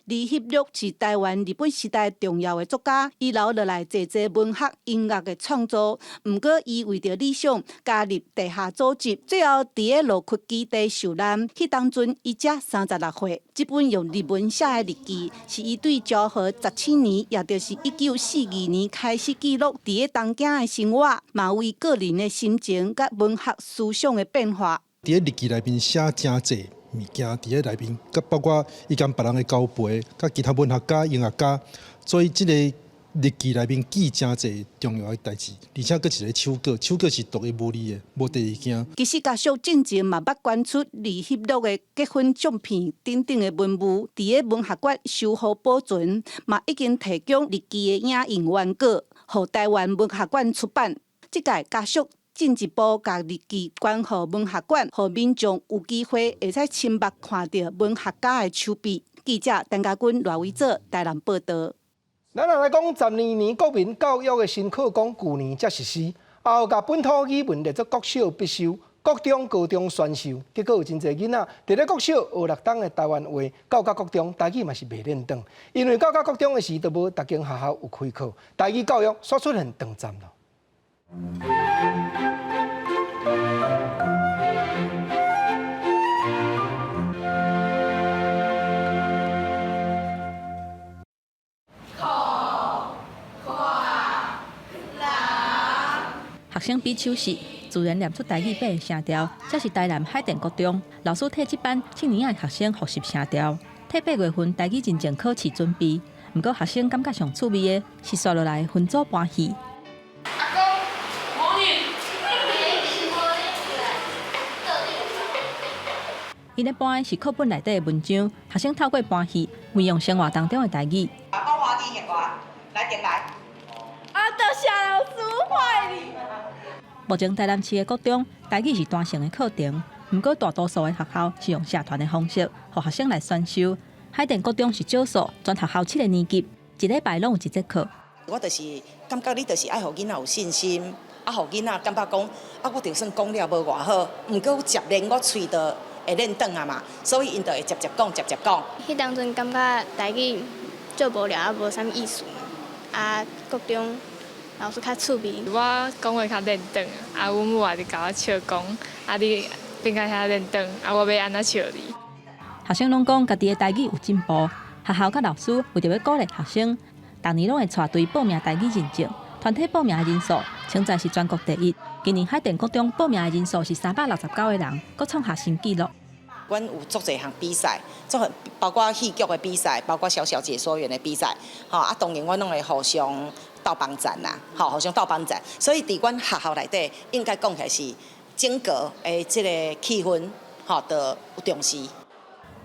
李熹略是台灣日本時代重要的作家，伊留落來濟濟文學、音樂的創作。毋過，伊為著理想加入地下組織，最後佇咧洛克基地受難。彼當陣，伊才36歲。這本用日文寫的日記，是伊對昭和17年，也就是1942年開始記錄佇咧東京的生活，嘛有伊個人的心情佮文學思想的變化。佇咧日記內面寫誠濟物件，佇咧內面，佮包括伊共別人的交陪，佮其他文學家、音樂家，所以這个日記內面記誠濟重要的代誌，而且閣一个手稿，手稿是獨一無二的，無第二件。其實家屬進前嘛捌捐出李熹略的結婚相片等等的文物，佇咧文學館修復保存，嘛已經提供日記的影印原稿，予台灣文學館出版。這屆家屬進一步共日記捐予文學館，予民眾有機會會使親目看著文學家的手筆。記者陳家軍、賴維哲台南報導。咱來講，12年國民教育的新課綱，舊年才實施，後共本土語文列做國小必修、國中、高中選修。結果有真濟囡仔佇咧國小學6冬的台灣話，到甲國中台語嘛是袂輪轉，因為到甲國中的時，都無逐間學校有開課，台語教育煞出現斷層咯。學生比手勢，自然念出台語八个聲調。這是台南海淀國中老師替這班七年仔的學生複習聲調，替8月份台語認證考試準備。毋過學生感覺上趣味的是紲落來分組搬戲。阿公，魔女。𪜶咧搬的是課本內底的文章，學生透過搬戲運用生活當中的台語。阿公歡喜的歌，來點來。啊，多謝老師，歡迎你。目前台南市的國中台語是單成的課程，毋過大多數的學校是用社團的方式，予學生來選修。海淀國中是少數，全學校7个年級，一禮拜攏有一節課。我就是感覺你就是愛予囡仔有信心，啊，予囡仔感覺講，啊，我就算講了無偌好，毋過接連我喙就會輪轉啊嘛，所以𪜶就會捷捷講，捷捷講。彼當陣感覺台語足無聊，啊，無啥物意思。啊，國中老師較趣味。我講話較輪轉，啊，阮母也佇共我笑講，啊，你變甲遐輪轉，啊，我欲按怎笑你？學生攏講家己的台語有進步，學校佮老師為著欲鼓勵學生，逐年攏會帶隊報名台語認證，團體報名的人數，稱讚是全國第一。今年海淀國中報名的人數是369個人，閣創下新紀錄。阮有足濟項比賽，做包括戲劇的比賽，包括小小解說員的比賽，吼啊，當然阮攏會互相鬥幫贊啦，吼，互相鬥幫贊。所以佇阮學校內底，應該講起來是整個的這个氣氛，吼，就有重視。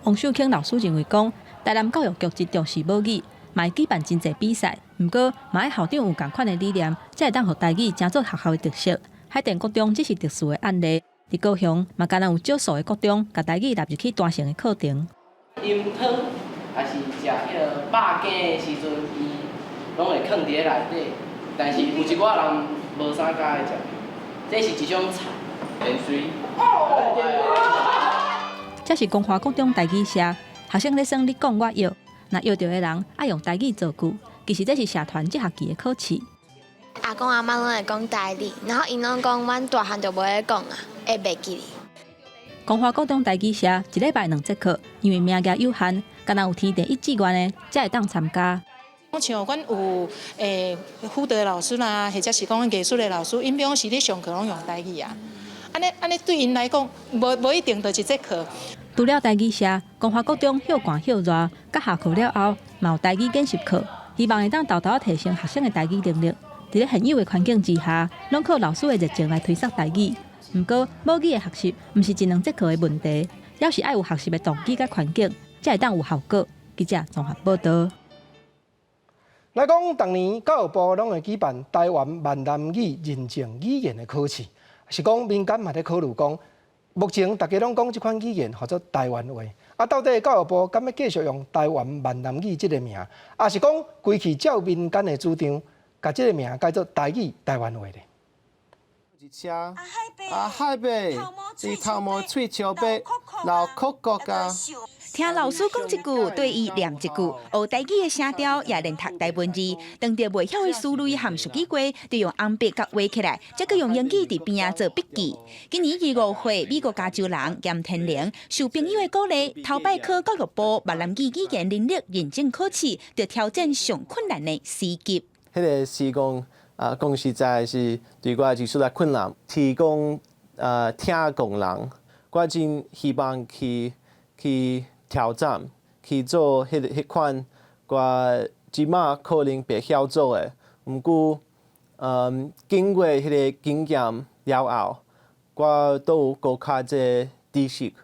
王秀卿老師認為講，台南教育局真重視母語，嘛會舉辦真濟比賽，毋過嘛愛校長有仝款的理念，才會當予台語成做學校的特色。海淀國中只是特殊的案例，佇高雄嘛敢若有少數的國中，共台語納入去大型的課程。飲湯抑是食彼个肉羹的時陣，伊攏會囥佇咧內底，但是有一寡人無啥佮意食，這是一種菜。這是光華國中台語社，學生咧耍你講我搖，若搖著的人愛用台語造句，其實這是社團這學期的考試。阿公阿嬤攏會講台語，然後𪜶攏講阮大漢就無咧講啊，會袂記哩。光華國中台語社一禮拜兩節課，因為名額有限，敢若有填第一志願的才會當參加。像阮有輔導的老師啦，或者是講藝術的老師，𪜶平常時咧上課攏用台語啊。按呢按呢對𪜶來講，無一定就一節課。除了台語社，光華國中歇寒歇熱，佮下課了後，嘛有台語研習課，希望會當沓沓仔提升學生的台語能力。佇咧現有的環境之下，攏靠老師的熱情來推捒台語。毋過母語的學習，毋是一兩節課的問題，猶是愛有學習的動機佮環境，才會當有效果。記者綜合報導。來講，逐年教育部攏會舉辦台灣閩南語認證語言的考試，是講民間嘛咧考慮講，目前大家攏講這款語言號做台灣話，啊，到底教育部敢欲繼續用台灣閩南語這个名，抑是講規氣照民間的主張，共這个名改做台語台灣話咧？啊海伯，伊頭毛喙笑白，老哭國啊！聽老師講一句，對伊念一句，學台語的聲調，也練讀台文字。當著袂曉的詞類和熟語過，就用紅筆共畫起來，再閣用英語佇邊仔做筆記。今年25歲，美國加州人嚴天玲受朋友的鼓勵，頭擺考教育部閩南語語言能力認證考試，就挑戰上困難的 C 級。彼个時講啊，講實在是對我是有點困難，提供聽講人，我真希望去挑戰，去做彼款我這馬可能袂曉做的，毋過經過彼个經驗了後，我都有閣較濟知識。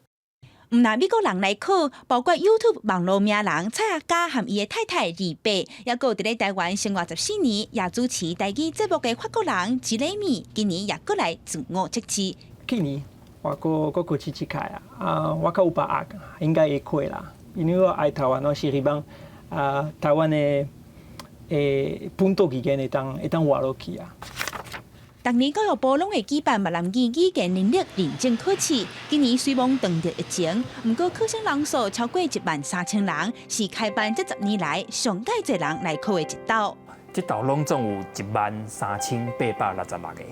毋但美國人來考，包括 YouTube 網路名人蔡阿嘎和伊的太太李貝，猶閣佇咧台灣生活14年，也主持台語節目的法國人吉雷米，今年也閣來自我測試。去年我閣閣考試一擺啊，啊，我較有把握，應該會過啦，因為我愛台灣，我是希望啊，台灣的本土語言會當活落去啊。逐年教育部攏會舉辦閩南語語言能力認證考試，今年雖罔撞著疫情，毋過考生人數超過1萬3千人，是開辦這10年來上蓋濟人來考的一道。這道攏總有13,866個，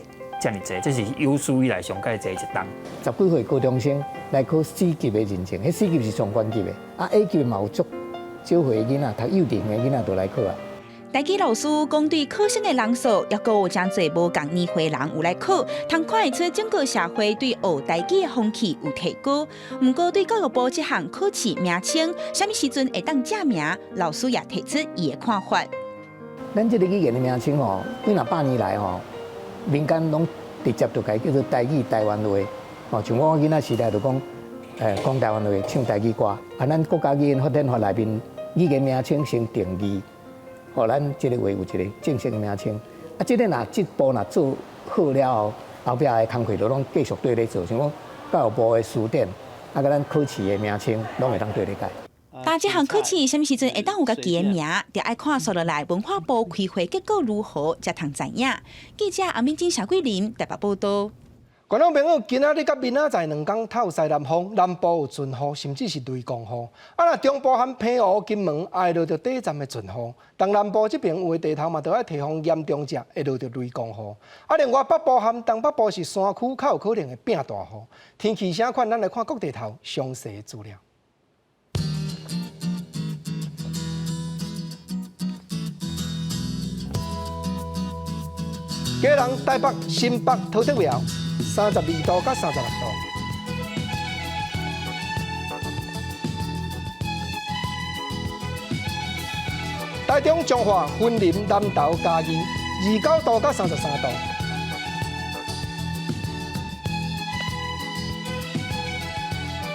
遮爾濟，這是有史以來上蓋濟一冬。十幾歲高中生來考 C 級的認證，彼 C 級是上懸級的，啊 A 級嘛有足少歲的囡仔，讀幼稚園的囡仔都來考啊。台語老師講，對考生的人數，猶閣有誠濟無仝年歲人有來考，通看會出整個社會對學台語的風氣有提高。毋過對教育部這項考試名稱，啥物時陣會當正名，老師也提出伊的看法。咱這个語言的名稱吼，幾若百年來吼，民間攏直接就共伊叫做台語、台灣話。吼，像我囡仔時代就講，講台灣話，唱台語歌。啊，咱國家語言發展法內面，語言名稱先定義。予咱這个話有一个正式的名稱，啊，這个若這步若做好了後，後壁的工課就攏繼續綴咧做，像講教育部的辭典，啊，佮咱考試的名稱，攏會當綴咧改。但這項考試啥物時陣會當有家己的名，就愛看紲落來文化部開會結果如何，才通知影。記者阿敏晶、謝桂林台北報導。觀眾朋友，今仔日佮明仔載兩工透西南風，南部有陣雨，甚至是雷公雨。啊，若中部含澎湖、金門會落著短暫的陣雨。東南部這邊有的地頭嘛，著愛提防嚴重者會落著雷公雨。啊，另外北部含東北部是山區較有可能會變大雨。天氣啥款，咱來看各地頭詳細的資料。基隆、台北、新北、桃竹苗，32度到36度。台中、彰化、雲林、南投、嘉義，29度到33度。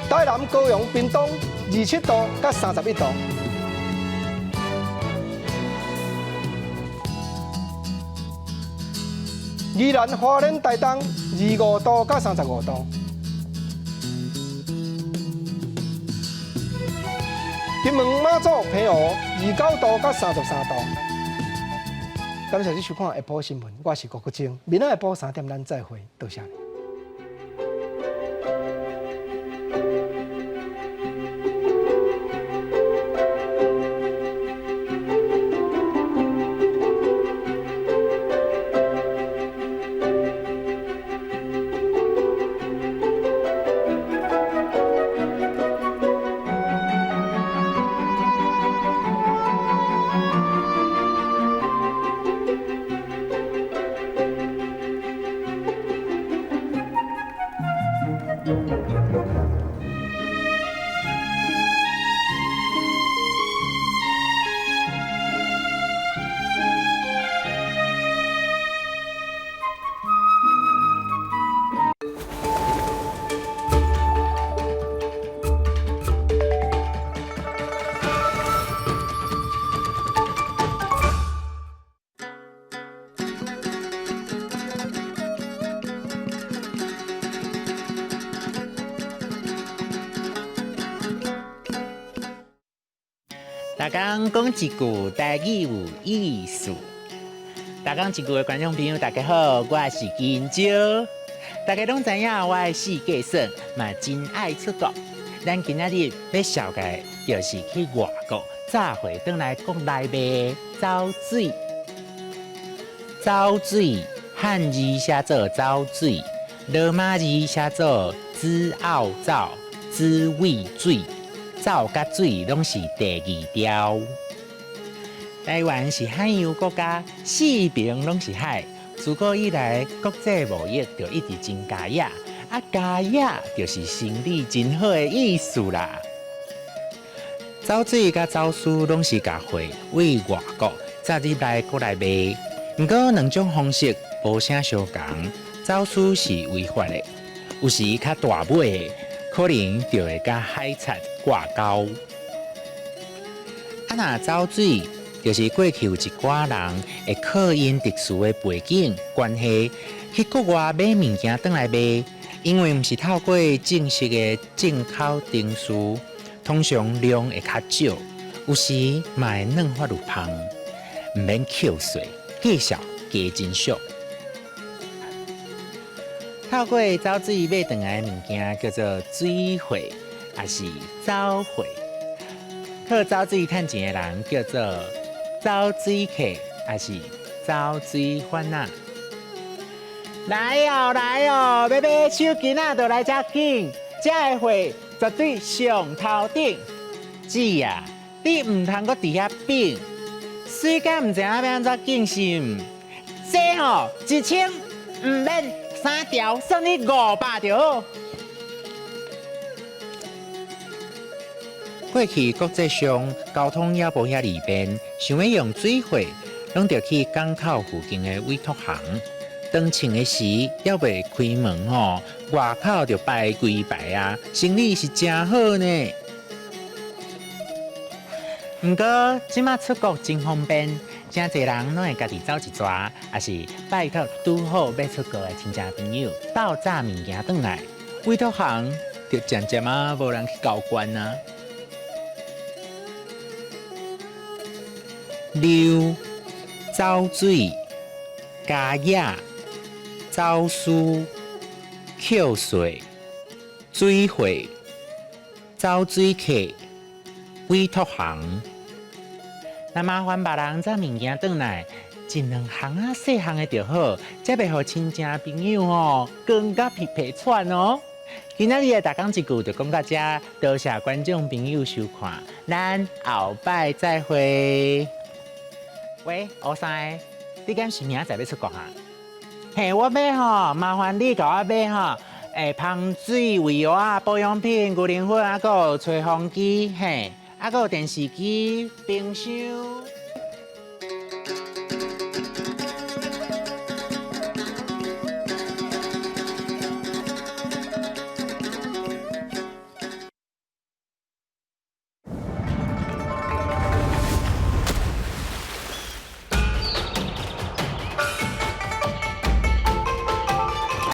台南、高雄、屏東27度到31度。宜蘭、花蓮、台東25度到35度。金門、馬祖、澎湖29度到33度。感謝你收看下晡新聞，我是郭國晶，明仔下晡3點咱再會，多謝。逐工講一句台語有意思。逐工一句的觀眾朋友，大家好，我是金蕉。大家攏知影我的四界算嘛真愛出國。咱今仔日欲紹介的就是去外國炸貨轉來國內賣走水。走水漢字寫做走水，羅馬字寫做子奧走、子味水。走佮水攏是第二條。台灣是海洋國家，四邊攏是海。自古以來，國際貿易就一直真佳野，啊佳野就是生意真好的意思啦。走水佮走私攏是共貨對外國載入來國內賣，毋過兩種方式無啥相仝。走私是違法的，有時較大尾的，可能就會佮海賊掛鈎。啊，若走水，就是過去有一寡人會靠𪜶特殊的背景關係去國外買物件轉來賣，因為毋是透過正式的進口程序，通常量會較少，有時嘛會軟發有芳，毋免扣稅，價數加真俗。透過走水買轉來的物件叫做水貨，抑是走貨。靠走水趁錢的人叫做走水客，抑是走水販仔。來哦來哦，欲買手巾仔就來遮緊，遮的貨絕對上頭頂。姊啊，你毋通閣佇遐變，水甲毋知影欲按怎敬是毋？這吼1000毋免三條，算你500就好。過去國際上交通猶無遐利便，想欲用水貨，攏著去港口附近的委託行。當稱的時猶未開門吼，外口就排規排啊，生意是誠好呢。毋過這馬出國真方便，誠濟人攏會家己走一逝，抑是拜託拄好欲出國的親戚朋友鬥紮物件轉來，委託行就漸漸仔無人去交關啊。溜、走水、佳野、走私、扣稅、水貨、走水客、委託行。若麻煩別人紮物件轉來，一兩項仔細項的就好，才袂予親戚朋友吼扛甲皮皮喘哦。今仔日的逐工一句就講到遮，多謝觀眾朋友收看，咱後擺再會。喂，烏三的，你敢是明仔載欲出國啊？嘿，我欲吼，麻煩你共我買吼，芳水、胃藥仔、保養品、牛奶粉，還閣有吹風機，嘿，還閣有電視機、冰箱。